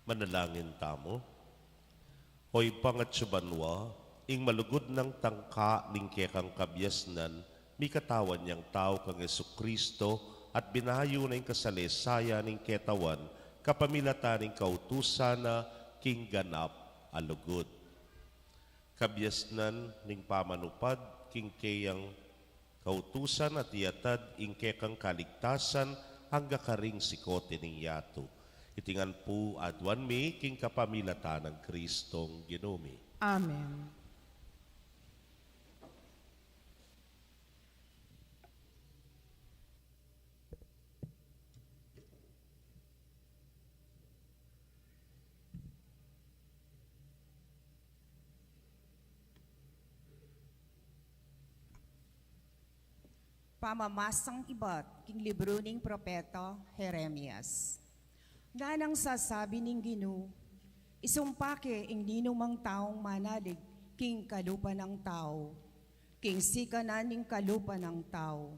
Manalangin tamu. O Ibpa, atsu ka banua, ing malugud nang tangka ning kekang kabiasnan, mikatawan yang tau kang Jesucristo, at binayu na ing kasalesayan ning ketawan, kapamilatan ning kautusan na king ganap a lugud. Kabiasnan ning pamanupad king keyang kautusan at iatad ing kekang kaligtasan angga karing sikote ning yatu. Iti ngan pu aduan mi king kapamilatan nang Kristong Ginu mi. Amen. Pamamasang ibat king libru ning propeta Jeremias. Nganang sasabi ning Ginu, isumpa ke ing ninumang taung manalig king kalupa nang tau, king sikanan ning kalupa nang tau.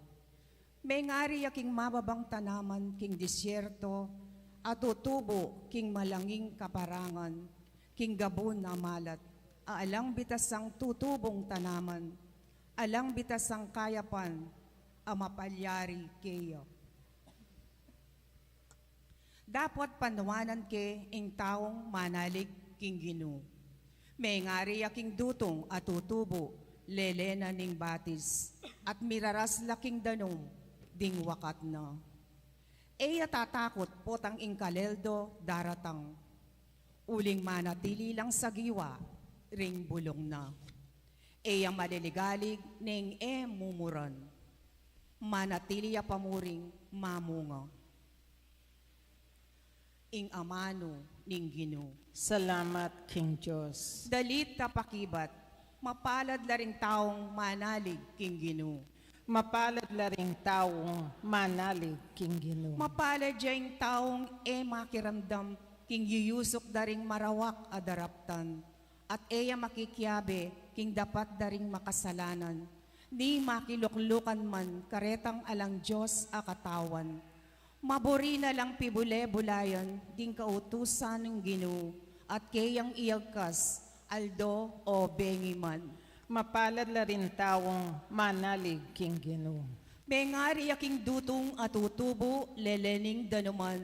Mengari ya king mababang tanaman king disyerto, a tutubu king malanging kaparangan, king gabun a malat, a alang bitasang tutubung tanaman, alang bitasang kayapan a mapalyari keya. Dapot panuanan ke ing taung manalig king Ginu. Mengari ya king dutung a tutubu, lele na ning batis, at miraras la king danum ding wakat na. E ya tatakut potang ing kaleldo daratang, uling manatili lang sagiwa ring bulung na. E ya maliligalig neng e mumuran, manatili ya pa mu ring mamunga. Ing amanu ning Ginu. Salamat king Dios. Dalit a pakibat, mapalad la ring taung manalig king Ginu. Mapalad la ring taung manalig king Ginu. Mapalad ya ing taung e makiramdam king yuyusuk da ring marawak a daraptan, at e ya makikiabe king dapat da ring makasalanan, ni makiluklukan man karetang alang Dios a katawan. Maburi na lang pibule-bulayan ding kautusan ning Ginu, at keyang iyagkas, aldo o bengi man. Mapalad la ring taung manalig king Ginu. Mengari ya king dutung a tutubu, lele ning danuman,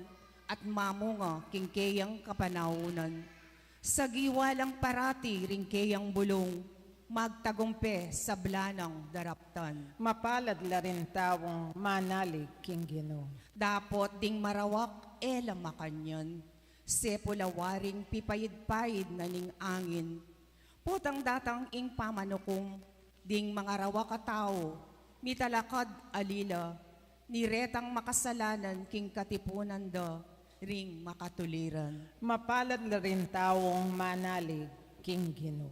at mamunga king keyang kapanaunan. Sagiwa lang parati ring keyang bulung, magtagumpe sabla nang daraptan. Mapalad la ring taung manalig king Ginu. Dapot ding marawak e la makanyan, sepul a waring pipayid-payid na ning angin. Potang datang ing pamanukum, ding mangarawak a tau, mitalakad a lila, ni retang makasalanan king katipunan da ring makatuliran. Mapalad la ring taung manalig king Ginu.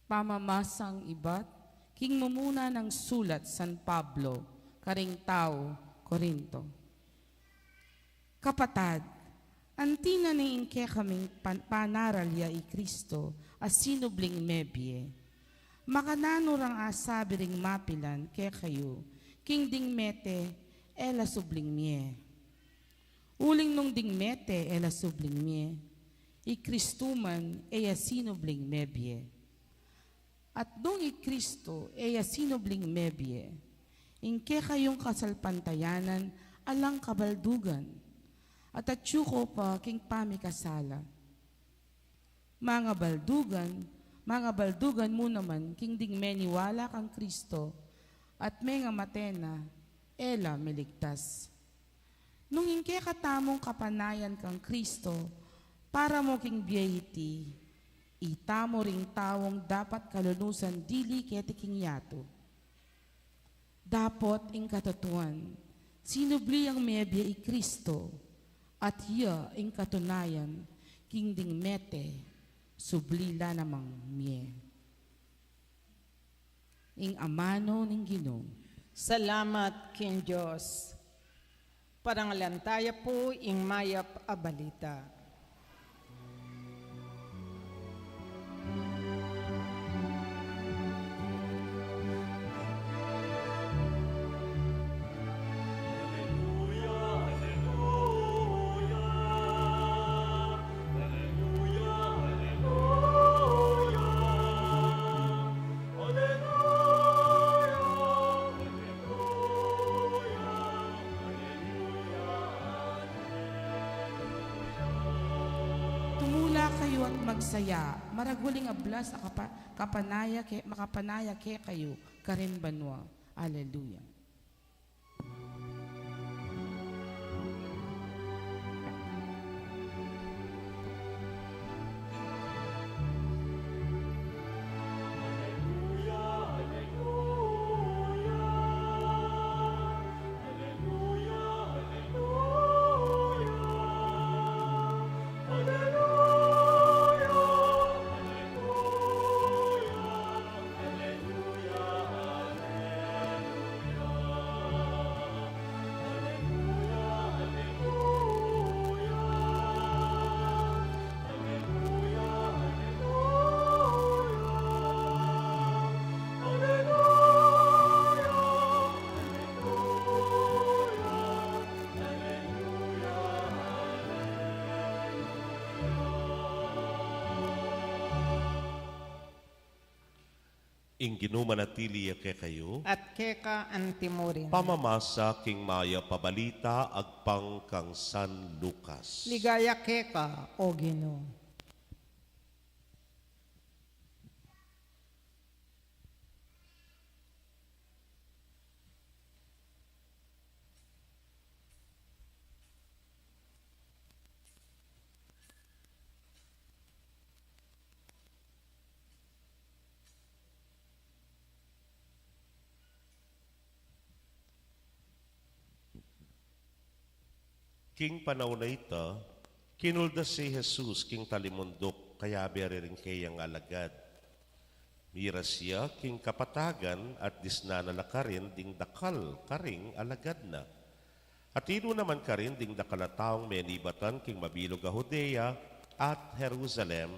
Pamamasang ibat king mumuna nang sulat San Pablo karing tau Corinto. Kapatad, anti na ning ing kekaming pan-, panaral ya i Kristo a sinubling mebie. Makananu rang asabi ring mapilan kekayu, king ding mete e la subling mie? Uling nung ding mete e la subling mie, i Kristo man e ya sinubling mebie. At nung i Kristo e ya sinubling mebie, ing kekayung kasalpantayanan alang kabaldugan, at atyu ko pa king pamikasala. Mangabaldugan, mangabaldugan mu naman king ding meniwala kang Kristo, at mengamate na, e la miligtas. Nung ing kekatamung kapanayan kang Kristo para mu king bie iti, itamu ring taung dapat kalunusan dili keti king yatu. Dapot ing katutuan, sinubli yang mebie i Kristo, at iya ing katunayan king ding mete, subli la namang mie. Ing amanu ning Ginu. Salamat king Dios. Parangalan taya pu ing mayap a balita. Tumula kayu at magsaya, maragul ing ablas a kapa-, kapanaya ke-, makapanaya kekayu karin banua. Aleluya. Ing Ginu manatili ya kekayu. At keka antimurin. Pamamasa king mayap a balita agpang kang San Lucas. Ligaya keka, O Ginu. King panaun a ita, kinuldas i Jesus king talimunduk, kayabe ring keyang alagad. Miras ya king kapatagan at disnan na la karin ding dakal karing alagad na. At inu naman karin ding dakal a taung menibatan king mabilug a Judea at Jerusalem,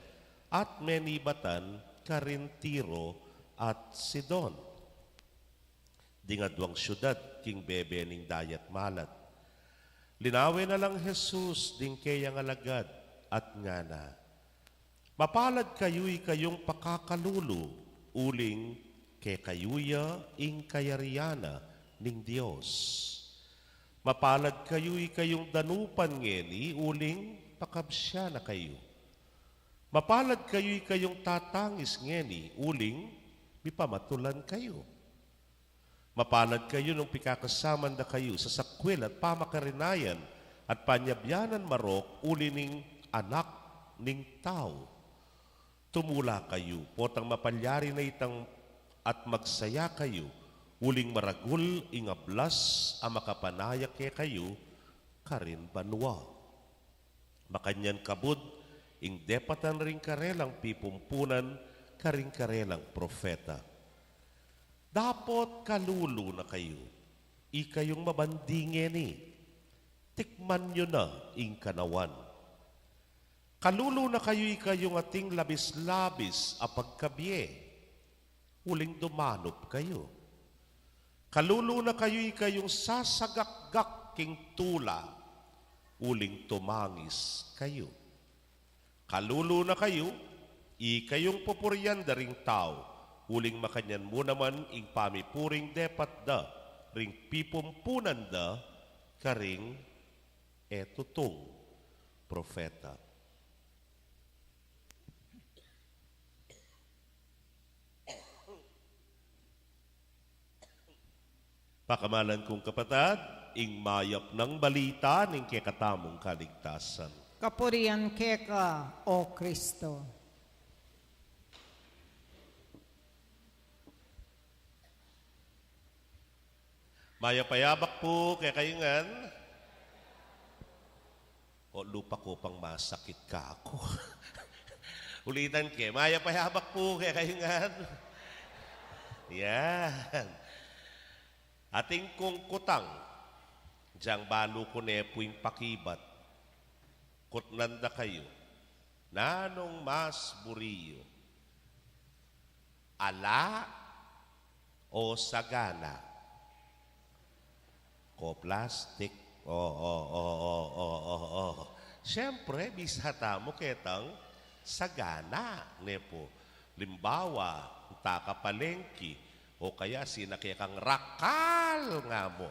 at menibatan karin Tiro at Sidon, ding aduang siudad king bebe ning Dayat Malat. Linawe na lang Jesus ding keyang alagad at ngana, "Mapalad kayu ikayung pakakalulu, uling kekayu ya ing kayarian na ning Dios. Mapalad kayu ikayung danupan ngeni, uling pakabsian na kayu. Mapalad kayu ikayung tatangis ngeni, uling mipamatulan kayu. Mapalad kayu nung pikakasaman da kayu sa sakwil at pamakarinayan at panyabianan marok uli ning Anak ning Tau. Tumula kayu, potang mapalyari na itang at magsaya kayu, uling maragul ing ablas a makapanaya kekayu karin banua." Makanyan kabud ing depatan ring karelang pipumpunan karing karelang propeta. Dapot kalulu na kayu, ikayung mabandi ngeni, tikman yu na ing kanawan. Kalulu na kayu ikayung ating labis-labis a pagkabie, uling dumanup kayu. Kalulu na kayu ikayung sasagakgak king tula, uling tumangis kayu. Kalulu na kayu, ikayung pupurian da ring tau, uling makanyan mu naman ing pamipuring depat da ring pipumpunan da karing e tutung propeta. Pakamalan kung kapatad, ing mayap nang balita ning kekatamung kaligtasan. Kapurian keka, O Kristo. Mayap a yabak pu kekayu ngan. O, lupa ku pang masakit kaku. Ulitan ke, mayap a yabak pu kekayu ngan. Yan. Atin kung kutang, Diang balu ku ne pu ing pakibat, kutnan da kayu, nanung mas buri yu, ala o sagana? Ko plastik. O, o, o, o, o, o, o. Siyempre, bisa tamu ketang sagana, ne pu. Limbawa, takapalengki, o kaya sina kekang rakal nga mu.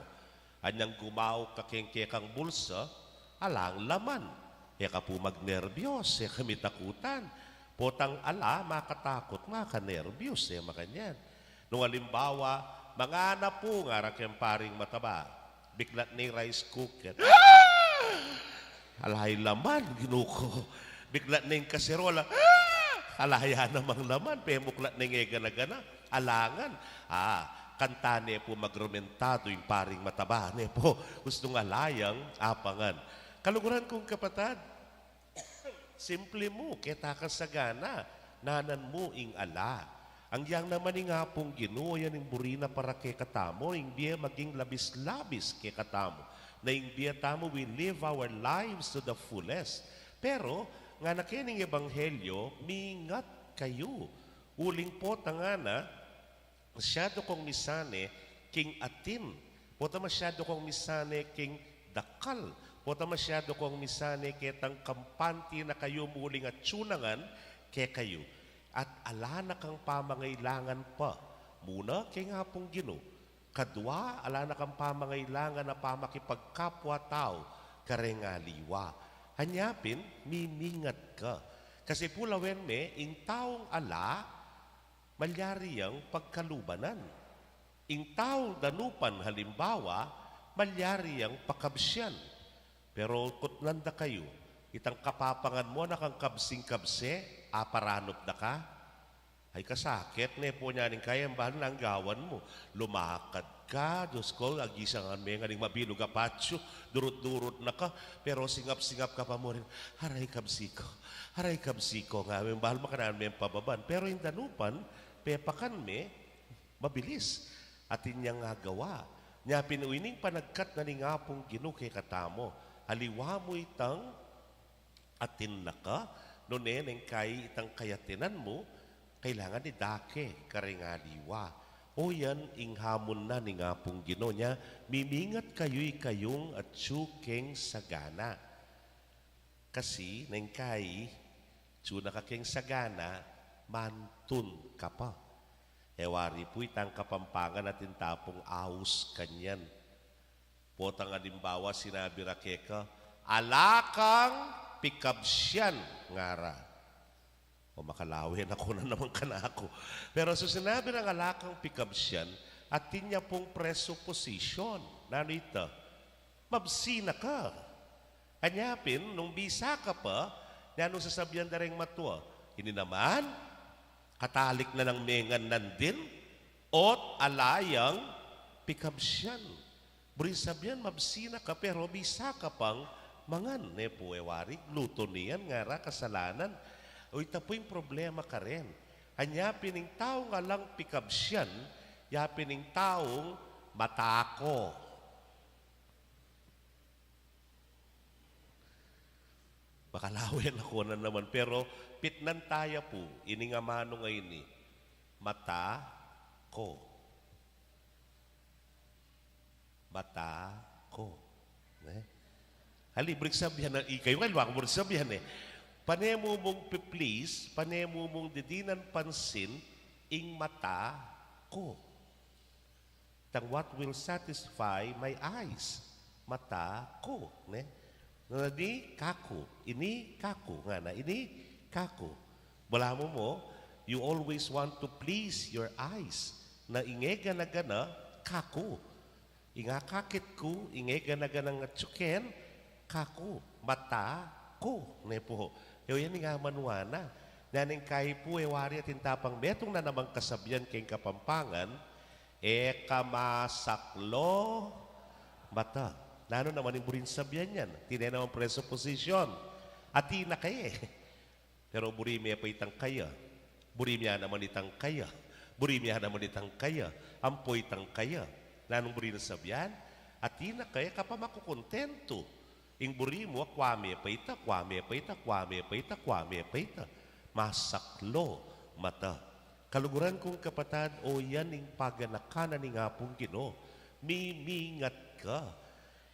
Anyang gumauk ka keng kekang bulsa, alang laman. E ka pu magnerbyos, e ka mitakutan. Potang ala, makatakut, makanerbyos, e makanyan. Nung alimbawa, mangana pu, ngara keng paring mataba, biklat ne ing rice cooker. Ala ing laman, Ginu ku. Biklat ne ing kaserola. Ala ya namang laman, pemuklat ne ing egana-gana. Alangan. A, kanta ne pu magrumentadu ing paring mataba, ne pu. Gustung ala yang apangan. Kaluguran kung kapatad, simple mu, keta kang sagana, nanan mu ing ala. Anyang naman ing Apung Ginu, yan ing buri na para kekatamu, ing bie maging labis-labis kekatamu. Na ing bie tamu, we live our lives to the fullest. Pero, ngana keni ing ebanghelyo, mingat kayu. Uling potang ngana, masyadu kong misane king atin. Potang masyadu kong misane king dakal. Potang masyadu kong misane ketang kampante na kayu mu uling atyu na ngan kekayu. At ala na kang pamangailangan pa. Muna, keng Apung Ginu. Kadwa, ala na kang pamangailangan a pamakipagkapwa-tau kareng aliwa. Anya pin, mimingat ka. Kasi pu lawen me, ing taung ala, malyari yang pagkalubanan. Ing taung danupan, halimbawa, malyari yang pakabsian. Pero kutnan da kayu, itang kapapangan mu, anak, ang kabsing-kabse, aparanup da ka? Ay, kasakit ne pu nyaning kaya, imbal na ing gawan mu. Lumakad ka, Diyos ko, agisangan me ngan ning mabilug a patio, durut-durut na ka, pero singap-singap ka pa mu rin, "Aray, kabsi ku, aray, kabsi ku," nga me, imbal makananu meng pababan. Pero ing danupan, pepakan me, mabilis. Atin yang agawa. Nya pin, o ining panagkat na ning Apung Ginu kekatamu. Aliwa mu itang atin na ka, nune neng kai itang kayatinan mu, kailangan idake kareng aliwa. O yan ing hamon na ning Apung Ginu. Nya, mimingat kayu ikayung atyu keng sagana. Kasi, neng kai, atyu na ka keng sagana, mantun ka pa. E wari pu itang Kapampangan atin ta pung aus kanyan. Potang alimbawa, sinabi ra keka, "Ala kang pikabsian," ngara. O, makalawe na ku na naman kanaku. Pero so sinabi rang ala kang pikabsian, atin ya pung presupposition. Nanu ita? Mabsi na ka. Anya pin, nung bisa ka pa, nanu sasabian da reng matua? Ini naman, katalik na nang mengan nandin, ot ala yang pikabsian. Buri sabyan, mabsi na ka, pero bisa ka pang mangan, ne pu, e wari, gluttony yan, ngara kasalanan. O, ita pu ing problema karen. Anya pin ing taung alang pikabsian, ya pin ing taung matako. Makalawe na ku na naman, pero pitnan taya pu, ining amanu ngeni, mata ko. Mata ko. Ne? Ali, buri sabyan na, ikayu nga, aliwa ku buri sabyan, e. Pane mu mung pi-please, pane mu mung didinan pansin, ing mata ko. Itang what will satisfy my eyes. Mata ko, ne? Ngana, ini kaku, ini kaku, ngana, ini kaku. Balamu mu, you always want to please your eyes. Na ing e gana-gana, kaku. Ing akakit ku, ing e gana-gana atyu ken, kaku, mata ko, ne pu. E o yan ing amanu na. Nanu ing kai pu, e wari atin ta pang metung na namang kasabyan keng Kapampangan, e ka masaklo mata. Nanu naman ing buri nang sabyan yan? Atin ya namang presupposition. Atin na ka e. Pero buri me pa itang kaya. Buri me ya naman itang kaya. Buri me ya naman itang kaya. Ampo itang kaya. Nanung buri nang sabyan? Atin na kaya ka pa makukontentu. Ing buri mu, akwa me pa ita, akwa me pa ita, akwa me pa ita, akwa me pa ita. Masaklo mata. Kaluguran kung kapatad, o yan ing paganaka na ning Apung Ginu. Mimingat ka.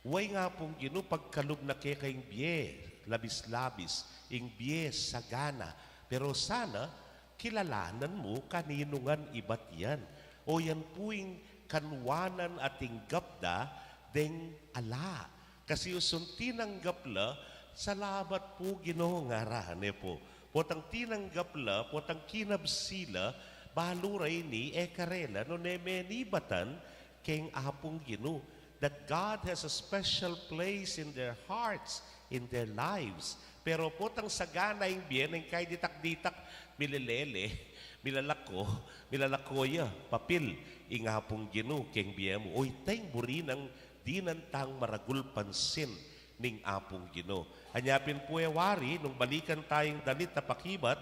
Wa ing Apung Ginu pagkalub na keka ing bie, labis-labis, ing bie sagana. Pero sana, kilalanan mu kaninu ngan ibat yan. O yan pu ing kanwanan a tinggap da deng ala. Kasi usun tinanggap la, salamat pu Ginu ngara, ne pu. Potang tinanggap la, potang kinabsi la, balu ra ini e karela, nune menibatan keng Apung Ginu. That God has a special place in their hearts, in their lives. Pero potang sagana ing bie, neng kay ditak-ditak, milelele, milalako, milalako ya, papil ing Apung Ginu keng bie mu. O ita ing buri nang dinan tang maragul pansin ning Apung Ginu. Anya pin pu e wari, nung balikan taya ing dalit a pakibat,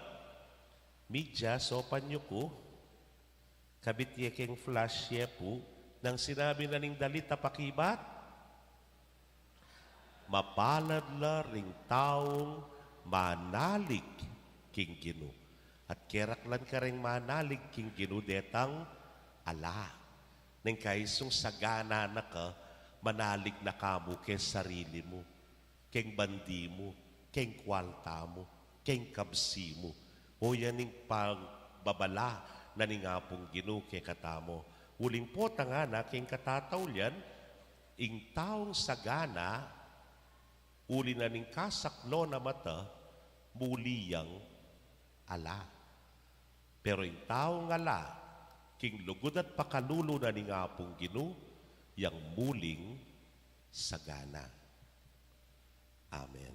medyas o panyo ku, kabit ye keng flash ye pu, nang sinabi na ning dalit a pakibat, mapalad la ring taung manalig king Ginu. At keraklan kareng manalig king Ginu detang ala. Neng kaisung sagana na ka, manalig na ka mu keng sarili mu, keng bandi mu, keng kwalta mu, keng kabsi mu. O yan ing pagbabala na ning Apung Ginu kekatamu. Uling potang ngana keng katataulian, ing taung sagana, uli na ning kasaklo na mata, muli yang ala. Pero ing taung ala, king lugud at pakalulu na ning Apung Ginu, yang muling sagana. Amen.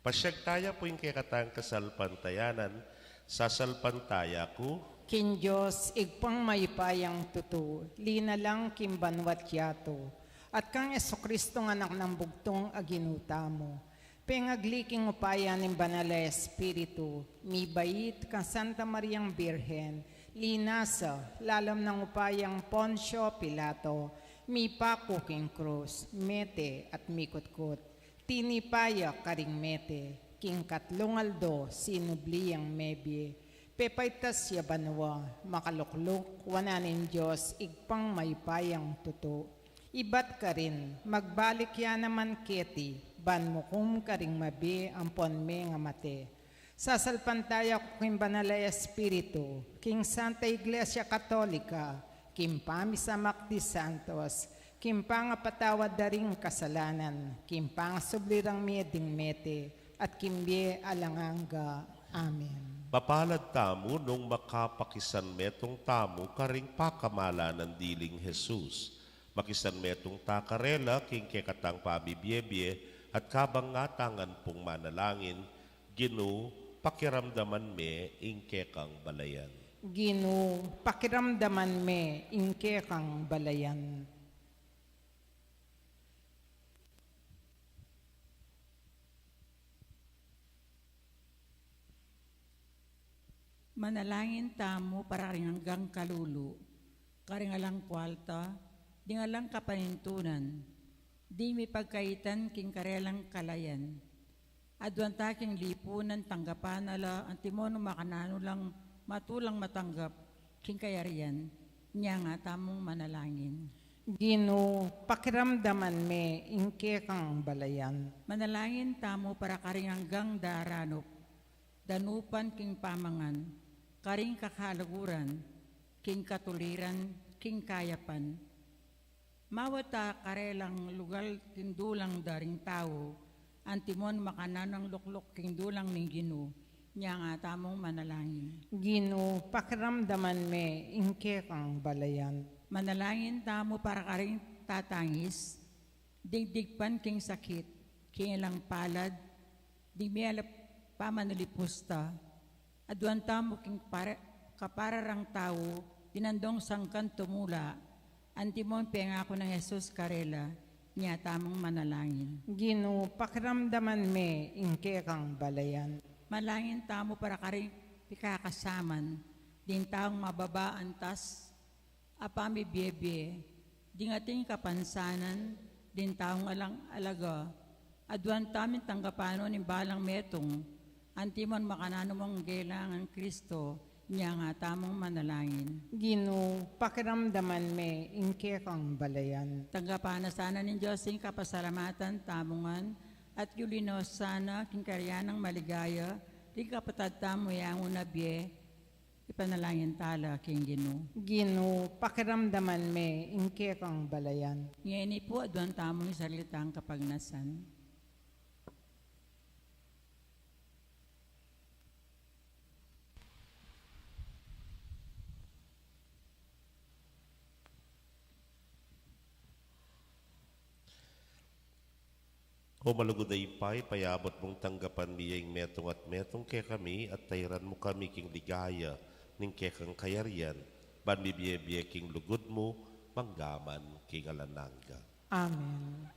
Pasyag taya pu ing kekatang kasalpantayanan, sasalpantaya ku. King Dios, Ibpang mayupayang tutu, linalang king banua't yatu, at kang Jesucristo, Anak nang bugtung a Ginu tamu, pengagli king upaya ning Banal a Espiritu, mibait kang Santa Mariang Birhen, linasa lalam nang upayang Poncio Pilato, mipaku king krus, mete at mikutkut. Tinipa ya karing mete, king katlung aldo sinubli yang mebie, pepaitas ya banua, makalukluk wanan ning Dios Ibpang mayupayang tutu. Ibat karin, magbalik ya naman keti, ban mukum karing mabie ampon mengamate. Sasalpantaya ku king Banal a Espiritu, king Santa Iglesia Katolika, king pamisamak di santos, king pangapatawad da ring kasalanan, king pangasubli rang mie ding mete, at king bie alang angga. Amen. Mapalad tamu nung makapakisan metung tamu karing pakamalan nang diling Jesus. Makisan metung ta karela king kekatang pamibiebie, at kabang ngan tang pung manalangin, Ginu, pakiramdaman me ing kekang balayan. Ginu, pakiramdaman me ing kekang balayan. Manalangin tamu para karing anggang kalulu, karing alang kwalta, ding alang kapanintunan, ding mipagkaitan king karelang kalayan. Aduan ta king lipunan, tanggapan na la, antimo nung makananu lang matulang matanggap king kayarian, nya nga tamung manalangin. Ginu, pakiramdaman me ing kekang balayan. Manalangin tamu para karing anggang daranup, danupan king pamangan, karing kakaluguran, king katuliran, king kayapan. Mawat a karelang lugal king dulang da ring tau, antimo nung makananu lang lukluk king dulang ning Ginu, nya nga tamung manalangin. Ginu, pakiramdaman me ing kekang balayan. Manalangin tamu para karing tatangis, digdig pan king sakit, king alang palad, ding mie la pamanalipusta, aduan tamu king para-, kapara rang tau, dinandong sangkan tumula, antimo nung pengaku nang Jesus karela, nya tamung manalangin. Ginu, pakiramdaman me ing kekang balayan. Manalangin tamu para karing pikakasaman, ding taung mababa antas, a pamibiebie, ding atin king kapansanan, Ding taung alang alaga, aduan tamung tanggapan no ning balang metung, antimong makananu mong gelangan Kristo, inya nga tamung manalangin. Ginu, pakiramdaman me ing kekang balayan. Tanggapan na sana ning Dios ing kapasalamatan tamu ngan, at yuli no sana king karian nang maligaya, ring kapatad tamu yang una bie, ipanalangin tala king Ginu. Ginu, pakiramdaman me ing kekang balayan. Ngeni pu, aduan tamu ing sarili tang kapagnasan. O malugud a Ibpa, ipayabut mung tanggapan mi ya ing metung at metung kekami, at tairan mu kami king ligaya ning kekang kayarian, ban mibie-bie king lugud mu, mangga man king alang angga. Amen.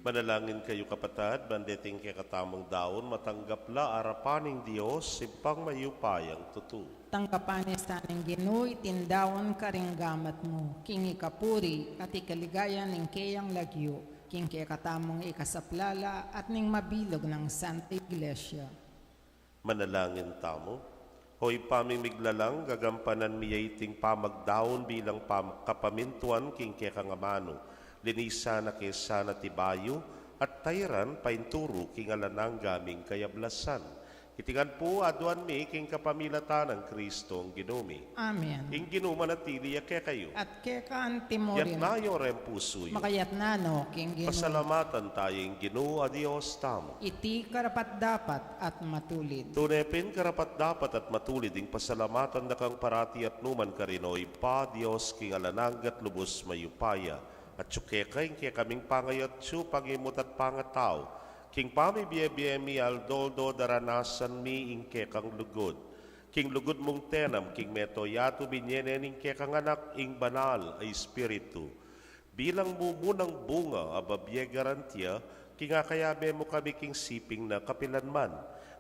Manalangin kayu, kapatad, ban deting kekatamung daun, matanggap la arapan ning Dios, Ibpang mayupayang tutu. Tanggapan na sa ning Ginu iting daun karing gamat mu, king ikapuri at ikaligaya ning keyang lagyu, king kekatamung ikasaplala at ning mabilug nang Santa Iglesia. Manalangin tamu. O Ibpa ming miglalang, gagampanan mi ya iting pamagdaun bilang pam-, kapamintuan king kekang amanu. Linisan na ke sana tibayu, at tairan painturu king alang angga ming kayablasan. Iti ngan pu aduan mi king kapamilatan nang Kristong Ginu mi. Amen. Ing Ginu manatili ya kekayu. At keka antimurin. Yatna yu reng pusu yu. Makayatna no king Ginu. Pasalamatan tamu ing Ginu a Dios tamu. Iti karapat-dapat at matulid. Tune pin karapat-dapat at matulid ing pasalamatan da kang parati at nukaman karin, o Ibpa, Dios king alang angga at lubus mayupaya. Atyu keka ing kekaming pangayatyu, pangimut at pangatau, king pamibie-bie mi aldo-aldo daranasan mi ing kekang lugud. King lugud mung tenam king mabilug a yatu, binie ne ning kekang Anak ing Banal a Espiritu, bilang mumunang bunga a babie garantia, king akayabe mu kami king siping na kapilan man.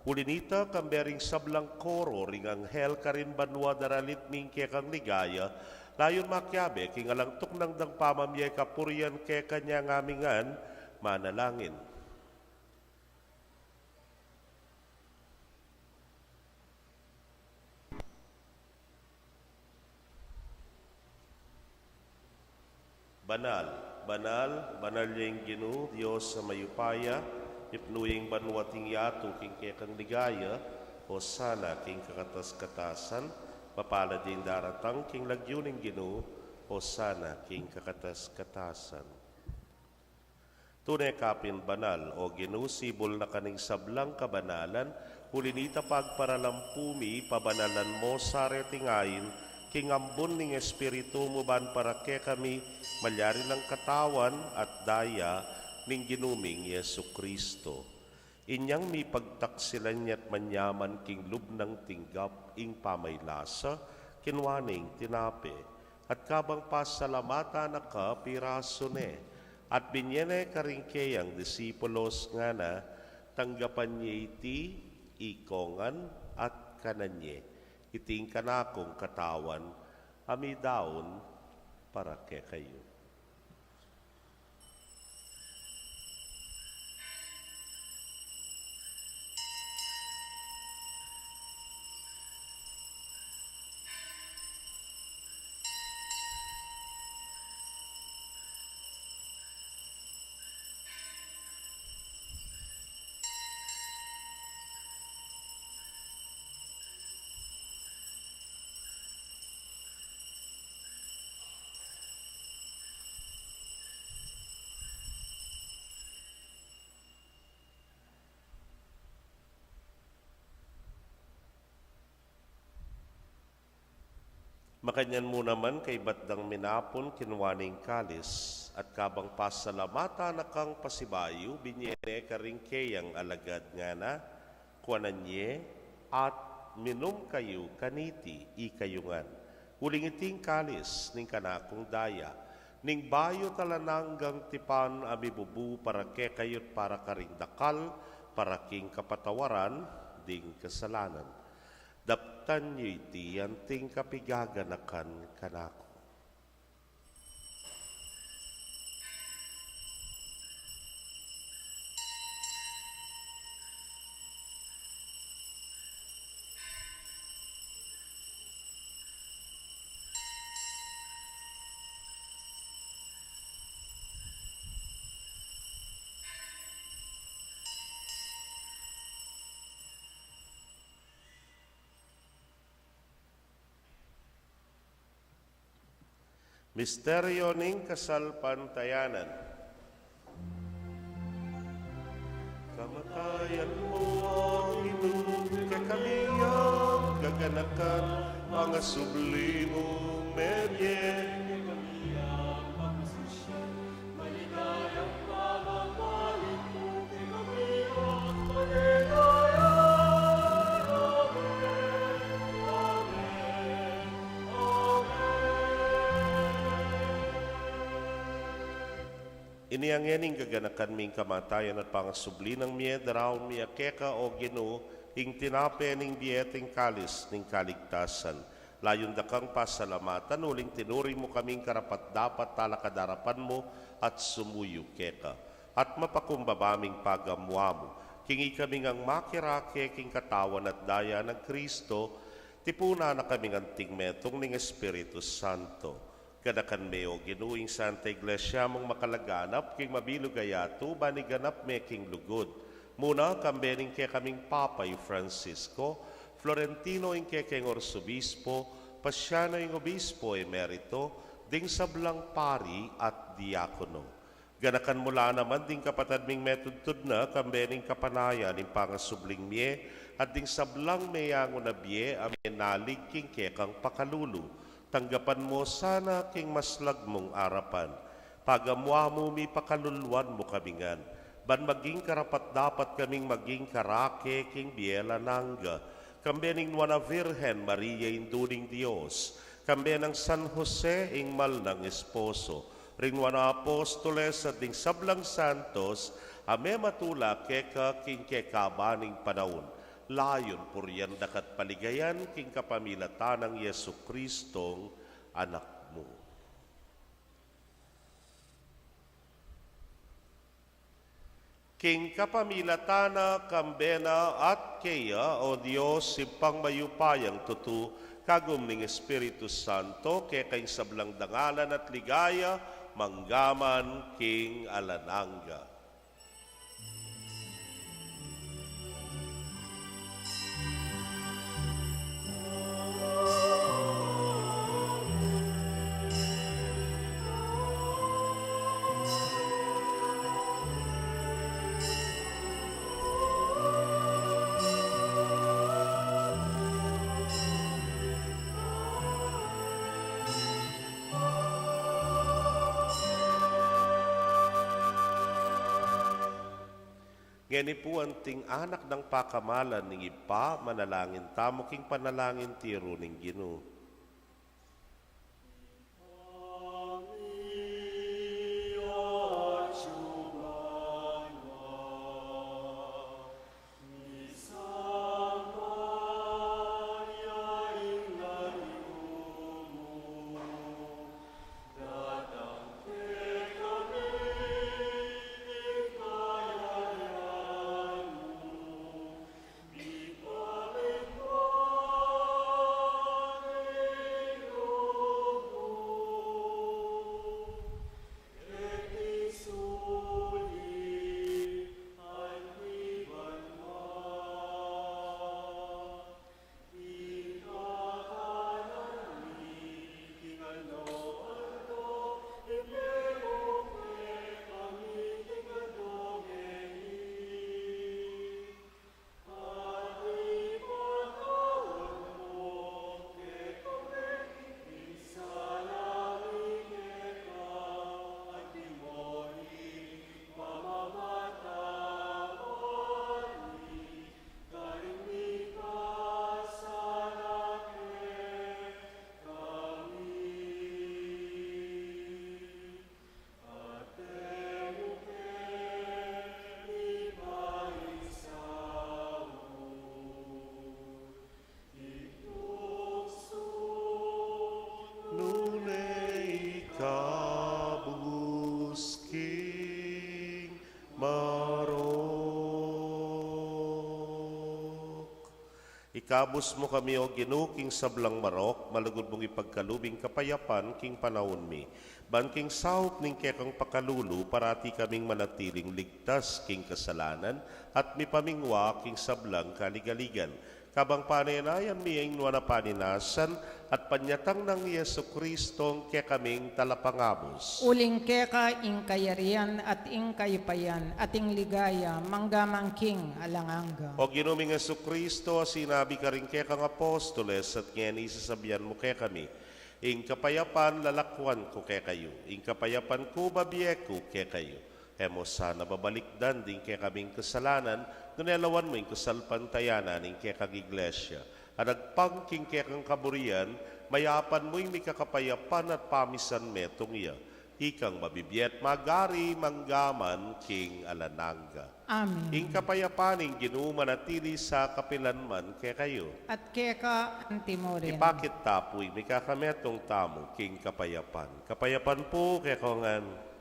Uli na nita, kambe ring sablang koro ring anghel karin banua daralit mi ing kekang ligaya, layun makiabe king alang tuknang dang pamamie kapurian keka, inya ngamingan manalangin. Banal, banal, banal ya ing Ginu, Dios a mayupaya, mipnu ya ing banua at ing yatu king kekang ligaya. Hosana king kakatas-katasan. Mapalad ya ing daratang king lagyu ning Ginu. Hosana king kakatas-katasan. Tune ka pin banal, o Ginu, sibul na ka ning sablang kabanalan, uli na nita pagparalampu mi, pabanalan mu sa reting ain king ambun ning Espiritu mu, ban para kekami malyari nang katawan at daya ning Ginu ming Jesucristo. Inyang mipagtaksilan ya't manyaman king lub nang tinggap ing pamaylasa, kinua ne ing tinape, at kabang pasalamatan na ka, pirasu ne, at binie ne karing keyang disipulos, ngana, tanggapan ye iti ikongan at kanan ye, iti ing kanakung katawan a midaun para kekayu. Makanyan mu naman, kaybat dang minapun, kinua ne ing kalis, at kabang pasalamatan na kang pasibayu, binie ne karing keyang alagad, ngana, kuanan ye at minum kayu kaniti ikayu ngan, uling iti ing kalis ning kanakung daya, ning bayu at alang anggang tipan a mibubu para kekayu't para karing dakal, para king kapatawaran ding kasalanan. Daptan yu iti anting kapigaganakan kanaku. Misteryo ning kasalpantayanan. Kamatayan mu, O Ginu, kekami yang gaganakan, pangasubli mu mebie. Ini ngeni ing gaganakan mi, ing kamatayan at pangasubli nang mie, daraun mi keka, O Ginu, ing tinape ning bie at ing kalis ning kaligtasan. Layun da kang pasalamatan, uling tinuring mu kaming karapat-dapat talakad arapan mu at sumuyu keka. At mapakumbaba ming pagamuan mu, king ikami ngang makirake king katawan at daya nang Kristo, tipunan na kaming anting metung ning Espiritu Santo. Ganakan me, O Ginu, ing Santa Iglesia mung makalaganap king mabilug a yatu, ban iganap me king lugud Muna, kambe ning kekaming Papa i Francisco, Florentino ing kekeng Arsobispo, Pasiano ing Obispo Emerito, ding sablang pari at diakono. Ganakan mu la naman ding kapatad ming metudtud na, kambe ning kapanayan ning pangasubling mie, at ding sablang meyangu na bie a menalig king kekang pakalulu. Tanggapan mu sana king maslag mung arapan. Pagamu-amu mi, pakaluluan mu kami ngan, ban maging karapat-dapat kaming maging karake king bie alang angga, kambe ning Nuan a Virgen Maria, Indu ning Dios, kambe nang San Jose, ing mal nang esposo, ring Nuan a Apostoles, at ding sablang santos a mematula keka king kekaban ning panaun, layun purian da ka at paligayan king kapamilatan nang Jesucristong Anak mu. King kapamilatan na, kambe na, at keya, o Dios, Ibpang mayupayang tutu, kagum ning Espiritu Santo, keka ing sablang dangalan at ligaya, mangga man king alang angga. Ngeni pu, anting anak nang pakamalan ning Ibpa, manalangin tamu king panalangin tiru ning Ginu. Nune ikabus king marok. Ikabus mu kami, O Ginu, king sablang marok, malugud mung ipagkalub ing kapayapan king panaun mi. Ban king saup ning kekang pakalulu, parati kaming manatiling ligtas king kasalanan at mipamingwa king sablang kaligaligan. Kabang panenayan mi ing nuan a paninasan at panyatang nang Jesucristo, ing kekaming talapangabus. Uling keka ing kayarian at ing kayupayan at ing ligaya, mangga man king alang angga. O Ginu ming Jesucristo, a sinabi karing kekang apostoles, at ngeni sasabian mu kekami, ing kapayapan lalakuan ku kekayu, ing kapayapan ku bibie ku kekayu. E mu sana babalikdan ding kekaming kasalanan, nune lawan mu ing kasalpantayanan ning kekang Iglesia, a nagpang king kekang kaburian, mayapan mu ing mikakapayapan at pamisan metung ya. Ikang mabibie at magari mangga man king alang angga. Amen. Ing kapayapan ning Ginu manatili sa kapilan man kekayu. At keka anti mu rin. Ipakit ta pu ing mikakametung tamu king kapayapan. Kapayapan pu kekongan.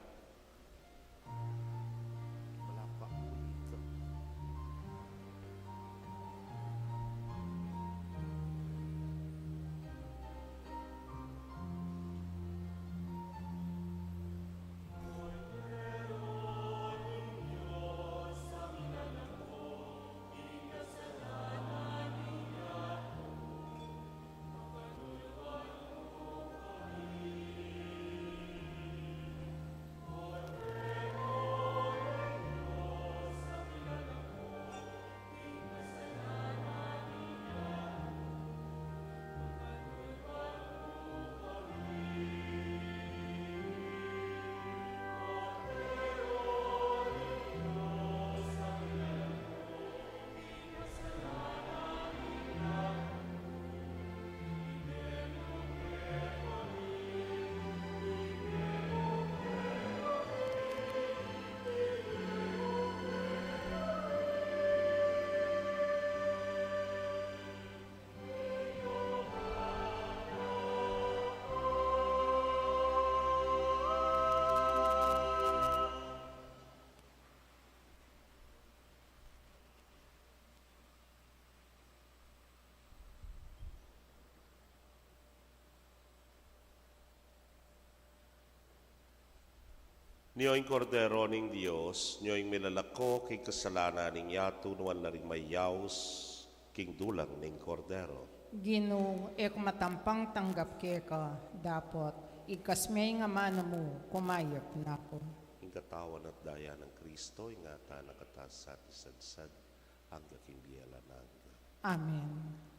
Nyo ing Kordero ning Dios, nyo ing milalako king kasalanan ning yatu. Nuan la ring mayaus king dulang ning Kordero. Ginu, e ku matampang tanggap keka, dapot igkas me ing amanu mu, kumayap na ku. Ing katawan at daya nang Kristo, ingatan na kata sa isadsad angga king bie alang angga. Amen.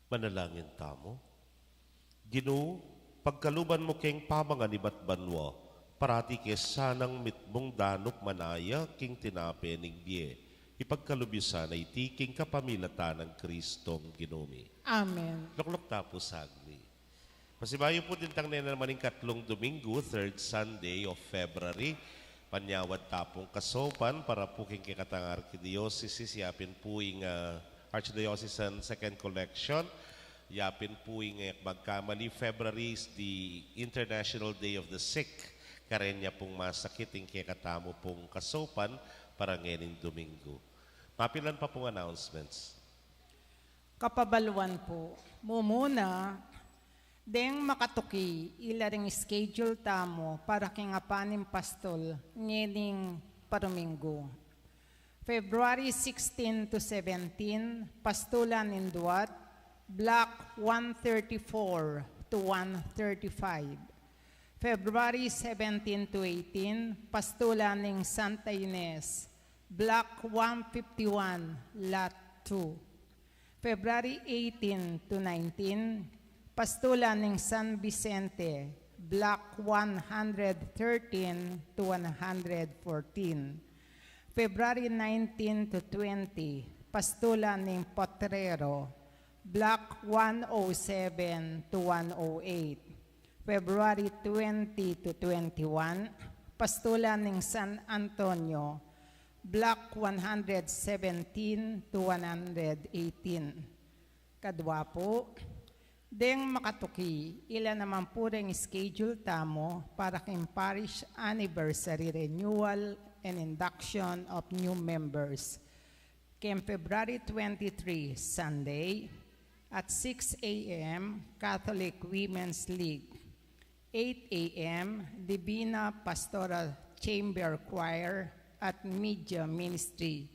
Manalangin tamu. Ginu, pagkaluban mu keng pamangan ibat banua, parati ke sanang mitmung danup manaya king tinape ning bie. Ipagkalub yu sana iti king kapamilatan nang Kristong Ginu mi. Amen. Lukluk ta pu sagli. Pasibayu pu, dintang ne naman ing katlung Domingo, third Sunday of February. Panyawad ta pung kasaupan para pu king kekatang arkidiosesis, yapin pu ing, ah, Archdiocesan Second Collection, yapin pu ing, eh, magkamali, February is the International Day of the Sick. Kareng ya pung masakit ing kekatamu pung kasaupan para ngening Domingo. Mapilan pa pung announcements. Kapabaluan pu, mumuna, deng makatuki, ila ring schedule tamu para king apanim pastul ngening pa Domingo. February sixteen to seventeen, pastulan ning duat, Block one thirty-four to one thirty-five. February seventeen to eighteen, pastulan ning Santa Ines, Block one fifty-one, Lot two. February eighteen to nineteen, pastulan ning San Vicente, Block one hundred thirteen to one hundred fourteen. February nineteen to twenty, pastulan ning Potrero, Block one oh seven to one oh eight. February twenty to twenty-one, pastulan ning San Antonio, Block one hundred seventeen to one hundred eighteen. Kadua pu, deng makatuki, ila naman pu ring schedule tamu para king parish anniversary renewal and induction of new members. King February twenty-three, Sunday, at six a.m., Catholic Women's League. Eight a.m., Divina Pastoral Chamber Choir at Media Ministry.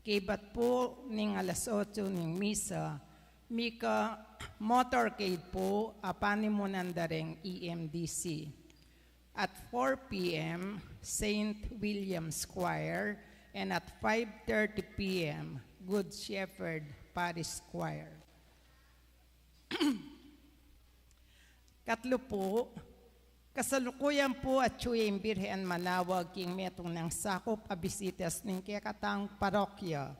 Kaybat pu ning alas otso ning misa, mika motorcade pu a panimunan da ring E M D C. At four p.m., Saint William's Choir, and at five thirty p.m., Good Shepherd Parish Choir. Katlu pu, kasalukuyan pu atyu ya ing Birhen manawag king metung nang sakup a bisitas ning kekatang parokya,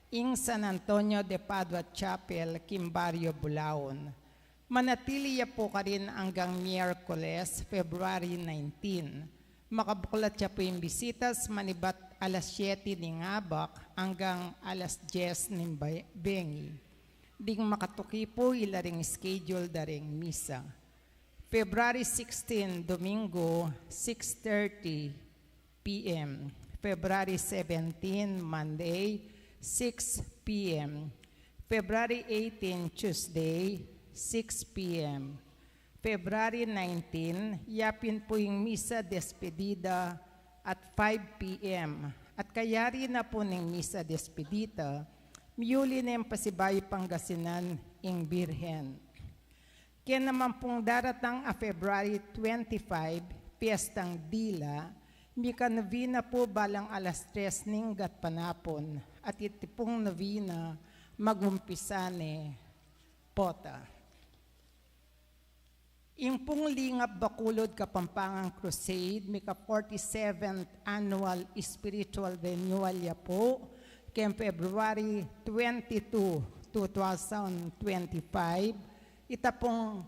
ing San Antonio de Padua Chapel, king Barrio Bulaon. Manatili ya pu karin anggang Miyerkules, February nineteen. Makabuklat ya pu ing bisitas manibat alas siyete ning abak anggang alas dyes ning bay-, bengi. Ding makatuki pu, ila ring schedule da ring misa. February sixteen, Domingo, six thirty p.m. February seventeen, Monday, six p.m. February eighteen, Tuesday, six p.m. February nineteen, yapin pu ing misa despedida at five p.m. At kayari na pu ning misa despedida, miyuli neng pasibayu Pangasinan ing Birhen. Kaya naman pung daratang a February twenty-five, Piestang Dila, mika novena pu balang alas tres ning gatpanapun, at iti pung novena magumpisa ne pota. Ing pung Lingap Bacolod Kapampangan Crusade, mika forty-seventh annual spiritual renewal ya pu, keng February twenty-two, two thousand twenty-five, ita pung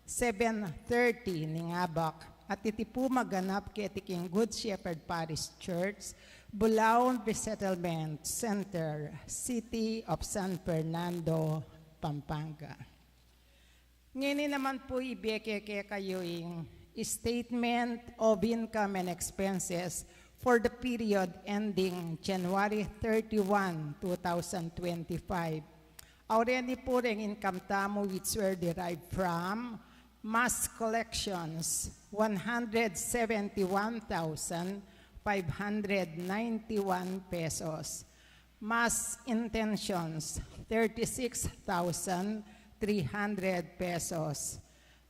seven thirty ning abak, at iti pu maganap keti king Good Shepherd Parish Church, Bulaon Resettlement Center, City of San Fernando, Pampanga. Ngeni naman pu ibie ke kekayu ing statement of income and expenses for the period ending January thirty-one, two thousand twenty-five. Aureni pu reng income tamu which were derived from mass collections, one hundred seventy-one thousand five hundred ninety-one pesos. Mass intentions, thirty-six thousand three hundred pesos.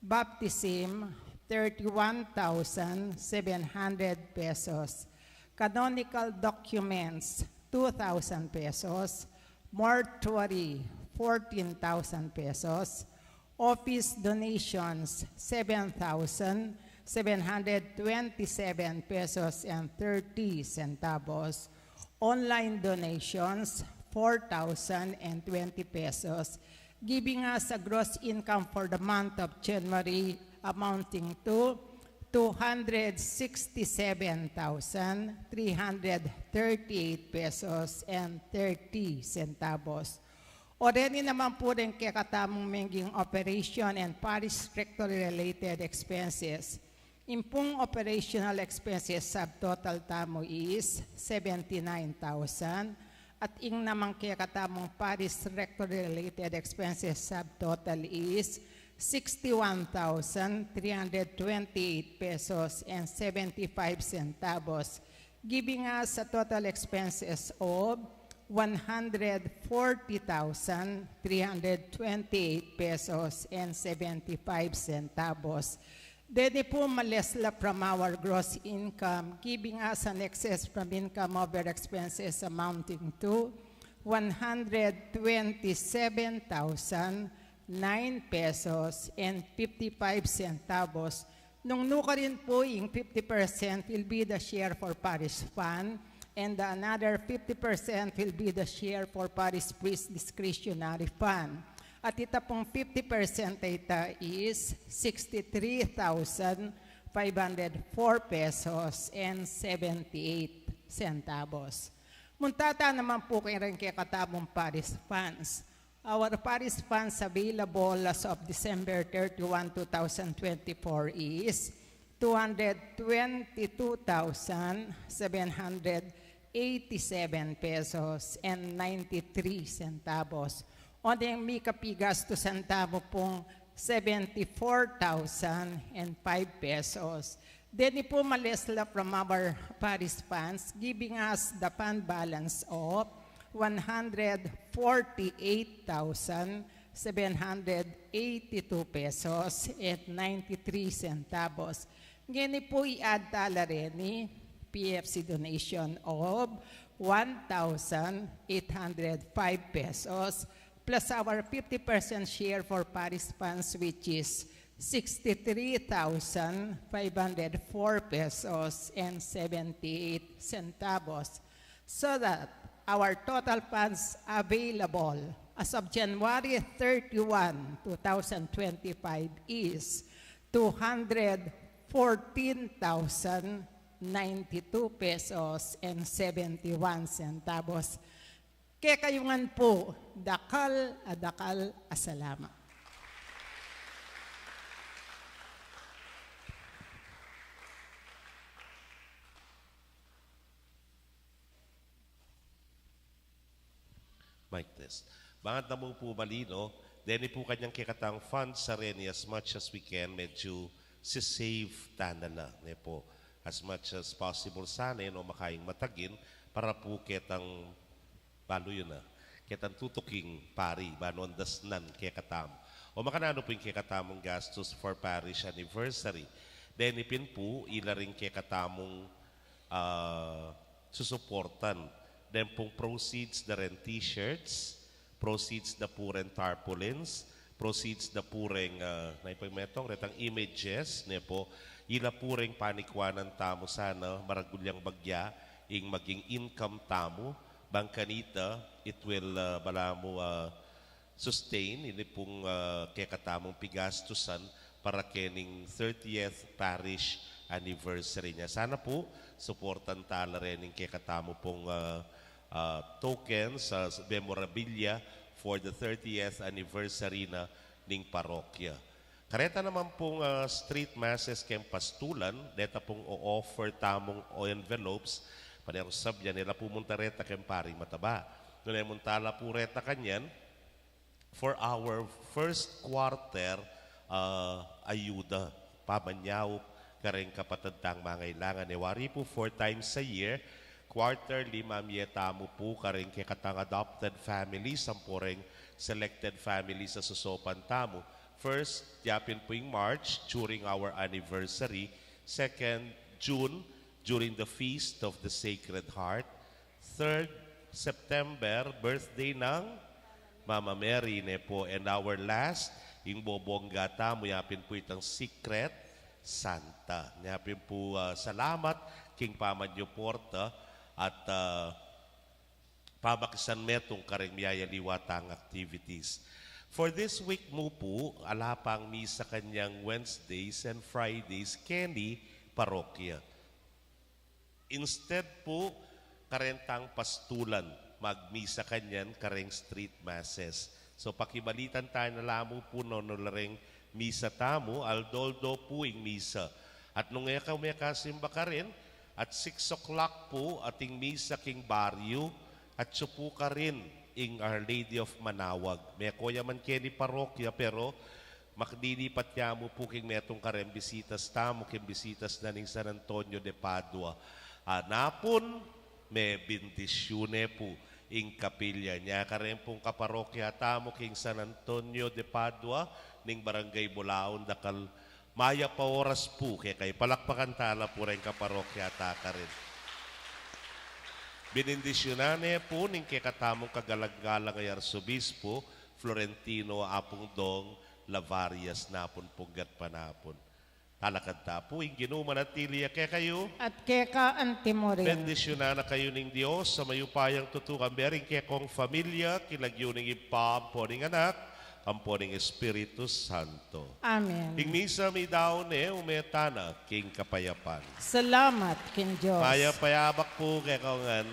Baptism, thirty-one thousand seven hundred pesos. Canonical documents, two thousand pesos. Mortuary, fourteen thousand pesos. Office donations, seven thousand seven hundred twenty-seven pesos and thirty centavos. Online donations, four thousand and twenty pesos, giving us a gross income for the month of January amounting to two hundred sixty-seven thousand three hundred thirty-eight pesos and thirty centavos. O reni naman pu ring kekatamung menging operation and parish rectory related expenses. Ing pung operational expenses subtotal tamu is seventy-nine thousand, at ing namang kekatamung parish rectory related expenses subtotal is sixty-one thousand three hundred twenty-eight pesos and seventy-five centavos, giving us a total expenses of one hundred forty thousand three hundred twenty-eight pesos and seventy-five centavos. Deni pu ma-less la from our gross income, giving us an excess from income over expenses amounting to one hundred twenty-seven thousand nine pesos and fifty-five centavos. Nung nukarin pu, ing fifty percent will be the share for parish fund, and the another fifty percent will be the share for parish priest discretionary fund. At ita pung fifty percent a ita is sixty-three thousand five hundred four pesos and seventy-eight centavos. Munta ta naman pu keng kekatamung parish funds. Our parish funds available as of December thirty-one, two thousand twenty-four is two hundred twenty-two thousand seven hundred eighty-seven pesos and ninety-three centavos. O deng mika pigastusan tamu pung seventy-four thousand and five pesos. Deni pu ma-less la from our parish funds, giving us the fund balance of one hundred forty-eight thousand seven hundred eighty-two pesos and ninety-three centavos. Ngeni pu i-add ta la reni P F C donation of one thousand eight hundred five pesos, plus our fifty percent share for parish funds, which is sixty-three thousand five hundred four pesos and seventy-eight centavos, so that our total funds available as of January thirty-one, two thousand twenty-five is two hundred fourteen thousand ninety-two pesos and seventy-one centavos. Kekayu ngan pu, dakal a dakal a salamat. Mic test. Bangat na mu pu mali, no? Deni pu kanyang kekatang funds a reni, as much as we can, medyo si-save ta na la, ne po. As much as possible sana, no, makaing matagin, para pu ketang balu yu na, ketang tutuking pari, banu ang dasnan kekatamu. O makananu pu ing kekatamung gastus for parish anniversary? Deni pin pu, ila ring kekatamung, ah, susuportan. Deng pung proceeds da reng t-shirts, proceeds da pu reng tarpaulins, proceeds da pu reng, ah, na ipagmetong, retang images, ne po, ila pu reng panikwanan tamu sana, maragul yang bagya, ing maging income tamu, bang kanita, it will, ah, balamu, ah, sustain ini pung, ah, kekatamung pigastusan para kening thirtieth parish anniversary nya. Sana pu, suportan ta la rening kekatamu pung, ah, ah, tokens, ah, memorabilia for the thirtieth anniversary na ning parokya. Kareta naman pung, ah, street masses keng pastulan, deta pung o-offer tamung o envelopes, panerung sabyan, e la pu munta reta keng paring mataba. Nune munta la pu reta kanyan, for our first quarter, ah, ayuda, pamanyaup kareng kapatad tang mangailangan. E wari pu, four times a year, quarterly, mamie tamu pu kareng kekatang adopted families, ampo reng selected families a sosopan tamu. First, yapin pu ing March, during our anniversary. Second, June, during the Feast of the Sacred Heart. Third, September, birthday ng Mama Mary ne po. And our last, ing bobongga tamu, yapin pu itang Secret Santa. Yapin pu, ah, salamat king pamanyuporta at, ah, pamakisan metung kareng miyayaliwa tang activities. For this week mu pu, ala pang misa kanyang Wednesdays and Fridays keni parokya. Instead pu, karentang pastulan, magmisa kanyan kareng street masses. So, pakibalitan tamu na la mu pu nung nu la reng misa tamu, aldo-aldo pu ing misa. At nung e kayu mekasimba karin, at six o'clock pu, ating misa king baryu, at atsu pu karin ing Our Lady of Manawag. Meko ya man keni parokya, pero maklilipat ya mu pu king metung kareng bisitas tamu, king bisitas na ning San Antonio de Padua. Anapun, mebindisyune pu ing kapilya. Nya kareng pung kaparokya tamu king San Antonio de Padua, ning Barangay Bulaon, dakal mayap a oras pu kekayu. Palakpakan ta la pu reng kaparokya ta karin. Binindisyunan ne pu ning kekatamung kagalang-galang a Arsobispo Florentino Apung Dong Lavarias, napun punggat panapun. Talakad ta pu. Ing Ginu manatili ya kekayu. At keka antimurin. Bendisyunan na kayu ning Dios a mayupayang tutu, kambe ring kekong familia, king lagyu ning Ibpa, ampo ning Anak, ampo ning Espiritu Santo. Amen. Ing misa meyari ne, ume tana king kapayapan. Salamat king Dios. Mayap a yabak pu kekongan.